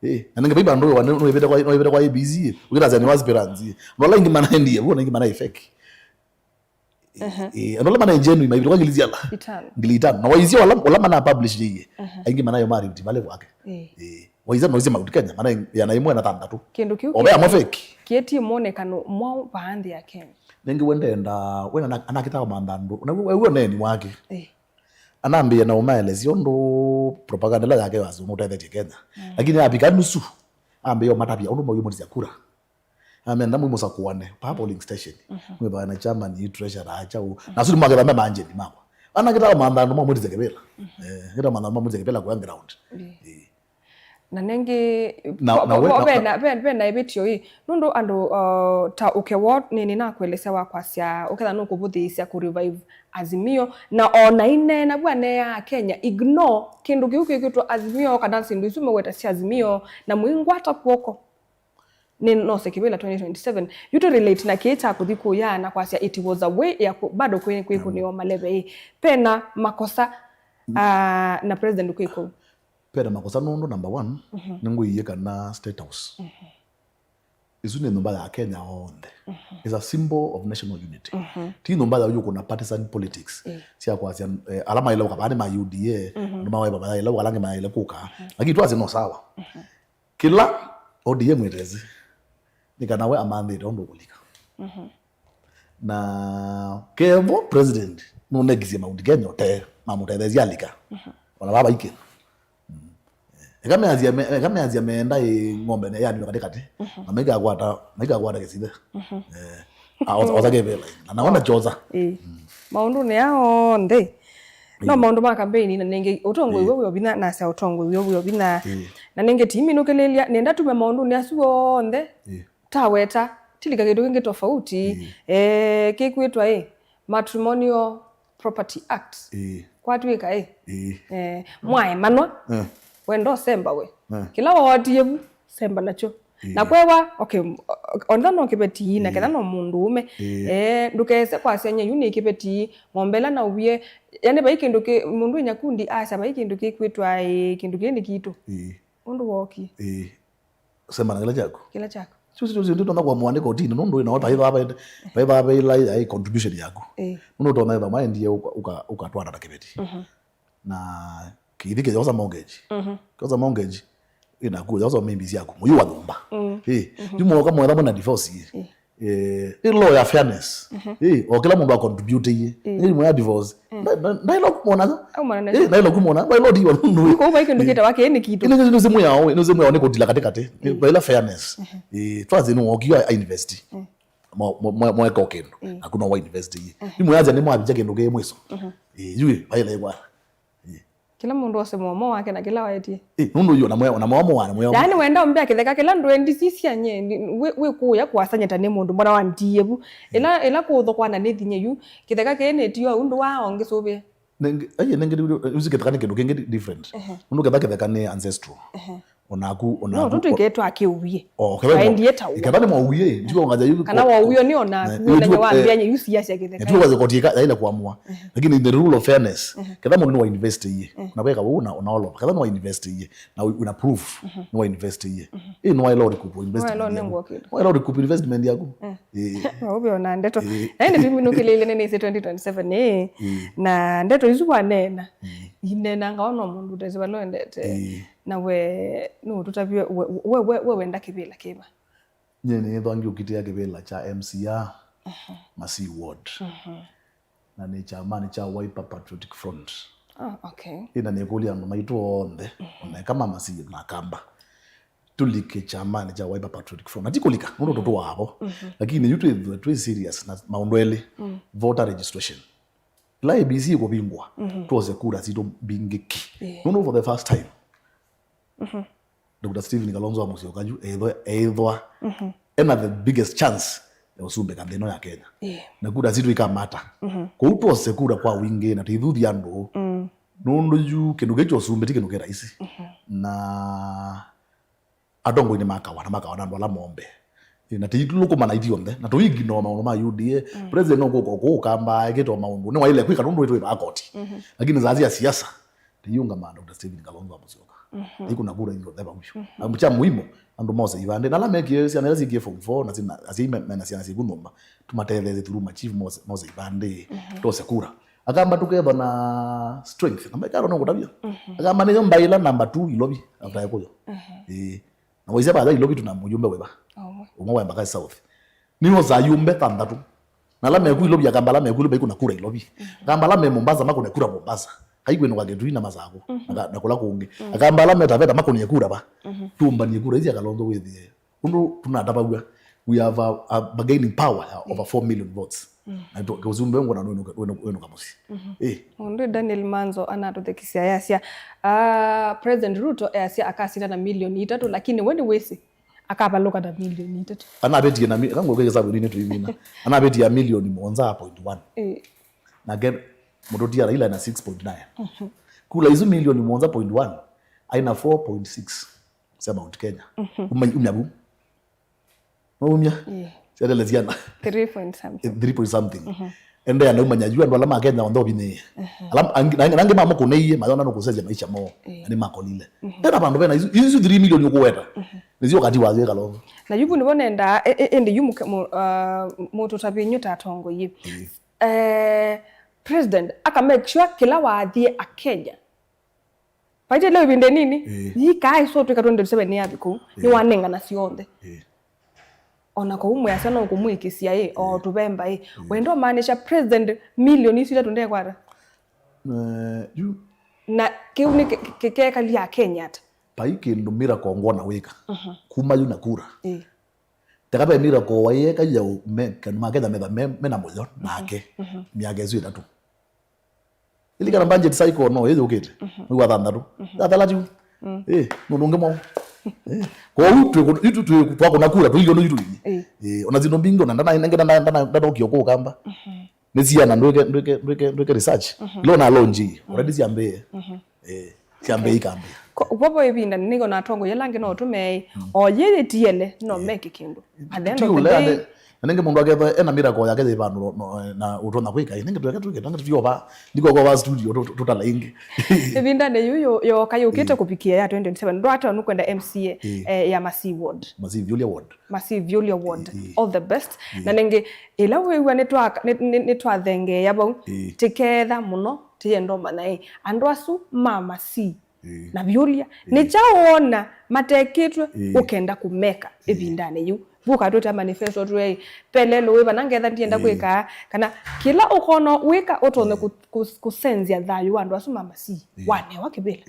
Ĩĩ, na nenge vai vandũ wa nũĩvĩte kwa nũĩvĩte kwa A B C ĩ, ũkĩtasya nĩ aspirants ĩ. Andũ ala aingĩ manaendie vuo, na aingĩ manaĩ fake. Ĩĩ, andũ ala manaĩ genuine maivĩte kwa ngili siala. Itano. Ngili itano. Na waisye wala wala mana publish yeye. Aingĩ manayo ma Rift Valley kwake. Ĩĩ. Ĩĩ. Waisye no ise Mount Kenya, mana ya na imwe na thantatu. Kĩndũ kĩu. Obe amo fake. Kĩetie mwonekano mwaũ vaa nthĩ ya Kenya. Nenge wendenda wena anakita manthandũ. Na wewe neni wake. Ĩĩ. Anambĩĩe na ũmaelesya ũndũ propaganda ĩla yake ya Azimio ũtethetye Kenya. Lakini avika nusu, ambĩĩe ũmatavya ũndũ maumũlisya kura. Amenda mwĩmũsakũane pa polling station. Mwĩthane chairman, treasurer, kyaũ. Na asu nĩmaketha me maanjeni makwa. Anakĩtaa manthandũ mamwĩtĩsya kĩvĩla. Eh, ngĩta manthandũ mamwĩtĩsya kĩvĩla kwa ground. Ĩĩ. Na nengĩ, na, vo- na vo- we- vo- na- vena- ve- vena ĩvĩtyo ĩ, nũndũ andũ, uh, ta ũkewo nĩ- nĩnakwelesya wakwasya ũketha nũkũvũthĩĩsya kũ revive Azimio, na ona ineena vu aneaa Kenya ignore kĩndũ kĩu kĩkwĩtwa Azimio kana syĩndũ isu meweta sya Azimio, na mũingwata kw'oko nĩ nose kĩvĩla twenty twenty-seven. Yu tũ relate na kĩĩ kya kũthi kũya na kwasya it was a way ya kũ- bado kwĩ- kwĩkũnĩwa maleve ĩ, pena makosa, uh, na president kwĩ kũu. Pena makosa nũndũ number one, nĩngwĩie kana State House Isu nĩ nyũmba ya Kenya onthe. It's a symbol of national unity. Ti nyũmba ya ũyũkũna partisan politics. Ĩĩ. Sya kwasya, eh, ala maĩle ũka vaa nĩ ma U D A, andũ ma Wiper mayaĩle ũka, ala angĩ mayaĩle kũka. Lakini twasye no sawa. Kĩla O D M ĩtesĩ, nĩ kana we amanthĩte ũndũ ũkũlika. Na kevo president nũnekisye Mount Kenya ũtee, mamũtetheesya alika. Ona vaa vaikĩ. Eka meanzia me-, eka meanzia meenda ĩ ng'ombe ne yandiwa katĩkatĩ, na maikakwata, maikakwata kĩsithe. Eh, a, osa, osa kevela. Na naona choza. Ĩĩ. Maũndũnĩ aa onthe, no maũndũ ma kambeini, na nĩngĩ ũtongoi w'o wĩ o vinya, nasya ũtongoi w'o wĩ o vinya. Ĩĩ. Na nĩngĩ timinũkĩlĩlya, nenda tume maũndũnĩ asu onthe, taweta, tilika kĩndũ kĩngĩ tofauti, eh, kĩkwĩtwa ĩ, Matrimonial Property Act. Ĩĩ. Kwatw'ĩka ĩ, ĩĩ, eh, mwaemanwa, eh, wenda ũsemba we. Eh. Kĩla wawatie vu, semba nakyo. Ĩĩ. Na kwewa, okay, onthe no kĩveti, na ketha no mũndũũme. Ĩĩ. Eh, ndũkese kwasya nye yu nĩ kĩveti, ng'ombe ĩla nauwie. Yani, vai kĩndũ kĩ, mũndũ wĩ nyakundi asya, vai kĩndũ kĩkwĩtwa ĩ, kĩndũ kĩĩ nĩ kitũ. Ĩĩ. Ũndũ wookie. Ĩĩ. Semba na kĩla kyaku. Kĩla kyaku. Sio, sio, sio, nditona kwa mwandĩko kotini, nũndũ ĩno vai vava, vai vava ĩla yaĩ contribution yaku. Ĩĩ. Nũndũ ũtona ĩva maendie ũka, ũka, ũkatwara na kĩveti. Na kĩithi kĩyosa mortgage. Kĩyosa mortgage, ĩnaku yosa maybe syaku. Mũyũ wa nyũmba. Ĩĩ. Yu mwoka mwetha mwĩna divorce ĩĩ. Ĩĩ. Eh, ĩ law ya fairness. Ĩĩ, o kĩla mũndũ acontribute iye. Ĩĩ. Ĩĩ, mwa divorce. Nda-, nda-, ndaila kumona. Au mwana. Eh, ndaila kumona. Ndaila diwa nũndũ. Kwa vai kĩndũ kĩtawa kĩĩ nĩ kitũ. Ĩĩ, nĩ, nĩ, nĩ mwiao, nĩ mwiao nĩ kũdila katĩkatĩ. Ĩĩ. Ndaila fairness. Ĩĩ, twazi nĩ wokio a invest. Mo-, mo-, mo-, mweka kĩndũ. Ĩĩ. Na kuna wa invest iye. Ĩĩ. Ĩĩ, mwazia nĩ mwavija kĩndũ kĩ mwiso. Ĩĩ, yui, vaila ĩkwara. Ĩĩ. Kĩla mũndũ ose mũomo wake na kĩla waetie. Ĩ, nũndũ yu, ona mwe-, ona mwomo wana mweo. Yaani wenda ũmbĩa kĩtheka kĩla ndwendi sisya nye, ni-, wĩ, wĩ kũya kwasanya ta nĩ mũndũ mbona wandiie vu. Ĩla, ĩla kũũthokwana nĩ thinya yu, kĩtheka kĩĩ nĩ tio ũndũ wa ongĩ sũvĩa. Nenge, aye, nenge, usi kĩtheka nĩ kĩndũ kĩngĩ di-, different. Ehe. Nũndũ kĩtheka, kĩtheka nĩ ancestral. Ehe. Onaku, no, onaku, tũtwĩke twa kĩũwie. Oh, kĩtheka nĩ mwa-, twaendie ta ũu. Kĩtheka nĩ mwaũie, ndio ngaja yu. Kana waũio nĩ onaku, eh, na ndio, nyawambia eh, nye yu siasya kĩtheka. Ndio ngaja koti ka, yaile kuamua. Ehe. Lakini in the rule of fairness, ehe, kĩtheka mũndũ nĩ wa invest iye. Ehe. Na weka ũu na, na all of. Kĩtheka nĩ wa invest iye. Na una proof, ehe, nĩ wa invest iye. Ehe. Ĩ, nĩ wa ilo recoup, invest. Nĩ wa ilo iye. Nĩ wa ilo recoup investment yaku. Eh. Ĩ. Ũvyo na ndeto. Ĩ. Na ĩndĩ tũminũkĩlĩile nĩ nĩsĩ twenty twenty-seven, ĩ. Ĩ. Na ndeto isu wanena. Ĩ. Inenanga ona mũndũ ũtesi vala wendete. Ĩ. Na we, nũtũtavye, we, we, we, we wenda kĩvĩla kĩva? Nyie nĩĩthwa ngyũkitĩa kĩvĩla kya M C A, mhm, Masii Ward. Mhm. Na nĩ kyamanĩ kya Wiper Patriotic Front. Ah, okay. Ĩna nĩkũlya andũ maitũ onthe, mhm, ona eka ma Masii na Akamba. Tũlike kyamanĩ kya Wiper Patriotic Front. Na ti kũlika, nũndũ, mhm, tũtũaa vo. Mhm. Lakini yu twĩthwe twĩ serious na maũndũ elĩ. Mm. Voter registration. Ĩla I E B C ĩkũvingwa, mhm, twose kura sitũ mbingĩ ki. Yeah. Nũndũ for the first time, mhm, Doctor Stephen Kalonzo wa Musyoka yu, eithwa, eithwa, mhm, ena the biggest chance ya ũsumbĩka nthĩ ĩno ya Kenya. Yeah. Na kura sitũ ikamata. Mhm. Kwoou twose kura kwa wingĩ na tũithuthya andũ. Mm. Nũndũ yu kĩndũ kĩĩ kya ũsumbĩ ti kĩndũ kĩ rahisi. Mhm. Na atongoi nĩmakawa, na makawa na andũ ala mombe. Ĩ, na tũilũkũmana ithyonthe, na tũignore maũndũ ma U D A. Mm. President no kũka kũũ Ũkamba ekĩte o maũndũ. Nĩwaĩle kwĩka nũndũ wĩtwĩthaa koti. Mhm. Lakini saa sya siasa, tũiũngama Doctor Stephen Kalonzo wa Musyoka. Mhm. Ĩkũna kura ithyonthe vau. Mhm. Na kya mũimu, andũ mose ivandĩ. Na ala mekie syana ila sikie form four, na sina, asyai me-, mena syana syaku nyũmba, tũmatetheesye through ma chief mose, mose ivandĩ. Mhm. Tose kura. Akamba tũkethwa na strength. Na maikaro no kũtavya. Mhm. Akamba nĩyo mbaĩ ĩla namba two Ilovi after Ekuyu. Mhm. Ĩĩ. Na waisya vatha Ilovi tuna mũjumbe wĩva? Ũmwe. Ũmwe wa Embakasi South. Nĩosa ayumbe thanthatũ. Na ala meku Ilovi, Akamba ala meku Ilovi maikũna kura Ilovi. Mhm. Akamba ala me Mombasa makũne kura Mombasa. Kaikwĩnũka Kitui na Masaku. Mhm. Na ka-, na kũla kũngĩ. Mhm. Akamba ala me Taveta makũne kura va. Mhm. Tũmbanie kura ici ya Kalonzo wĩthĩe. Ũndũ tũnatavaw'a, we have a, a bargaining power ya over four million votes. Mm. Na tũ-, kĩũsumbĩ ngona wĩnũka, wĩnũka, wĩnũka mũsyĩ. Mhm. Ĩ. Mũndũ Daniel Manzo anatũthekisya ayasya, ah, President Ruto easya akasinda na milioni itatũ, lakini we nĩwĩsĩ akavalũka na milioni itatũ. Anavĩtie na mi-, kangũkĩkĩsa vĩndĩ nĩ tũimina. Anavĩtie milioni mũonza point one. Ĩ. Nake mũtũtia Raila na six point nine. Mhm. Kula isu milioni mũonza point one, aina four point six sya Mount Kenya. Mhm. Uma-, umya vu. Maumya? Yeah. Syatele syana. Three point something. Eh, three point something. Mhm. Endeea na umanya yu andũ ala ma Kenya onthe ũvinĩĩe. Ala angĩ, na angĩ mamũkũnĩie, mayona nũkũsenzya maisha moo. Na nĩmakolile. Ena vandũ vena isu, isu three million ũkũweta. Nĩsyo ũkati wa Kalovu. Na yu vu nĩvo nendaa, e- e- ĩndĩ yu mũke- mũ- ah, mũtũtavye inyu ta atongoi. Eh, president aka make sure kĩla waathie Akenya. Vaite leo ĩvinda nini, yĩkaa ĩsu twĩka twenty twenty-seven nĩyathi kũu, nĩwanengana syonthe. Ona kũu mwĩasya no kũmwĩkĩsya ĩ, o tũvemba ĩ. Wendo maanisha president million isu ila tũndekwata. Eh, yu. Na kĩu nĩ kĩ- kĩ- kĩkekalya Akenya ata? Vai kĩndũ miracle ngwona wĩka. Kuma yu na kura. Ĩ. Teka ve miracle waĩeka ya ũme- kandu ma Kenya metha me- mena mũyo nake. Myaka ĩsu ĩtatũ. Ilikana budget cycle no ĩyũkĩte. Mwei wa thanthatũ. Thathala tiu. Eh, nũndũ ũngĩ mwaũ. Eh, kwoou twĩ- itũ twĩ- twakũna kura tũilio nũitũ. Eh, ona syĩndũ mbingĩ ona ndanainenge ndana- ndana- ndanokia kũkamba. Nĩ siana ndwĩke ndwĩke ndwĩke ndwĩke research. Ilo na launch hii. Already siambĩe. Eh, siambĩe ikambĩe. Ko- vovo ĩvinda nĩko na atongoi ala angĩ no ũtũme o yĩyĩ tiele no meke kĩndũ. At the end of the day, na nenge mũndũ akethwa ena miracle yake yĩ vandũ no- no- na ũtonya kwĩka ĩ, nenge tweke twĩke nenge tũtiova ndikokova studio tũ- tũ- tũtala ĩngĩ. Ĩvindanĩ yu yu- yoka yũkĩte kũvikĩa ya twenty twenty-seven ndwata nũkwenda M C A eh, ya Masii ward. Masii Vyulia ward. Masii Vyulia ward. All the best. Na nenge ĩla wĩw'a nĩtwa- nĩ- nĩ- nĩtwathengeea vau, tĩketha mũno tĩyenda ũmanya ĩ andũ asu ma Masii na Vyulia nĩ kyaũ wona matekĩtwe ũkenda kũmeka ĩvindanĩ yĩu? Vu ũkatwĩta manifesto twĩ pele lũĩ vana ngetha ndienda kwĩka kana kĩla ũkona wĩka ũtonye kũ- kũ- kũsenzya thayũ wa andũ asu ma Masii wanewa kĩvĩla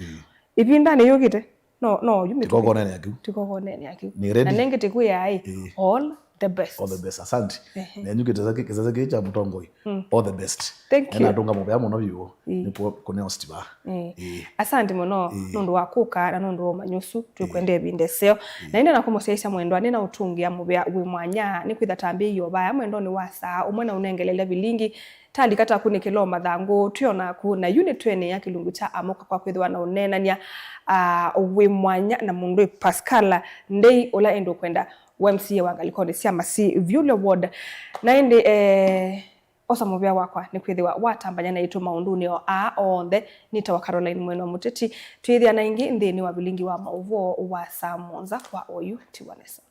ĩvindanĩ yũkĩte. No no yu mĩtũkĩ. Tikokonene ya kĩu. Tikokonene ya kĩu. Nĩ ready. Na nenge tĩkwĩaa ĩ all the best. All the best. Asante. Nenyu kĩtesa kĩ- kĩsese kĩĩ kya mũtongoi. All the best. Thank you. Nĩnatũnga mũvea mũno vyũ. Nĩkuo kũneo stiva. Asante mũno nũndũ wa kũka na nũndũ wa ũmanyi ũsu twĩkwendea ĩvinda ĩseo. Na ĩndĩ nakũmũsyaisya mwendwa nĩna ũtũngĩa mũvea wĩ mwanya nĩkwĩtha tambĩĩie vaya mwendonĩ wa saa ũmwe na ũnengelele vilingi. Talika takunĩkĩla o mathangũ twĩona ku na yu nĩtwenea kĩlungu kya amũka kwa kwĩthĩwa na ũneenany'a ah, wĩ mwanya na mũndũ wĩ Pascal Ndei ũla ĩndĩ ũkwenda wa M C A wa ngalĩkonĩ sya Masii Vyulia ward. Na ĩndĩ eh, osa mũvea wakwa nĩ kwĩthĩwa watambany'a naitũ maũndũnĩ o aa onthe. Nĩtawa Caroline Mwene wa Mũteti. Twĩthĩana ĩngĩ nthĩnĩ wa vilingi wa maũvoo wa saa mũonza kwa oyu tiwa nesa.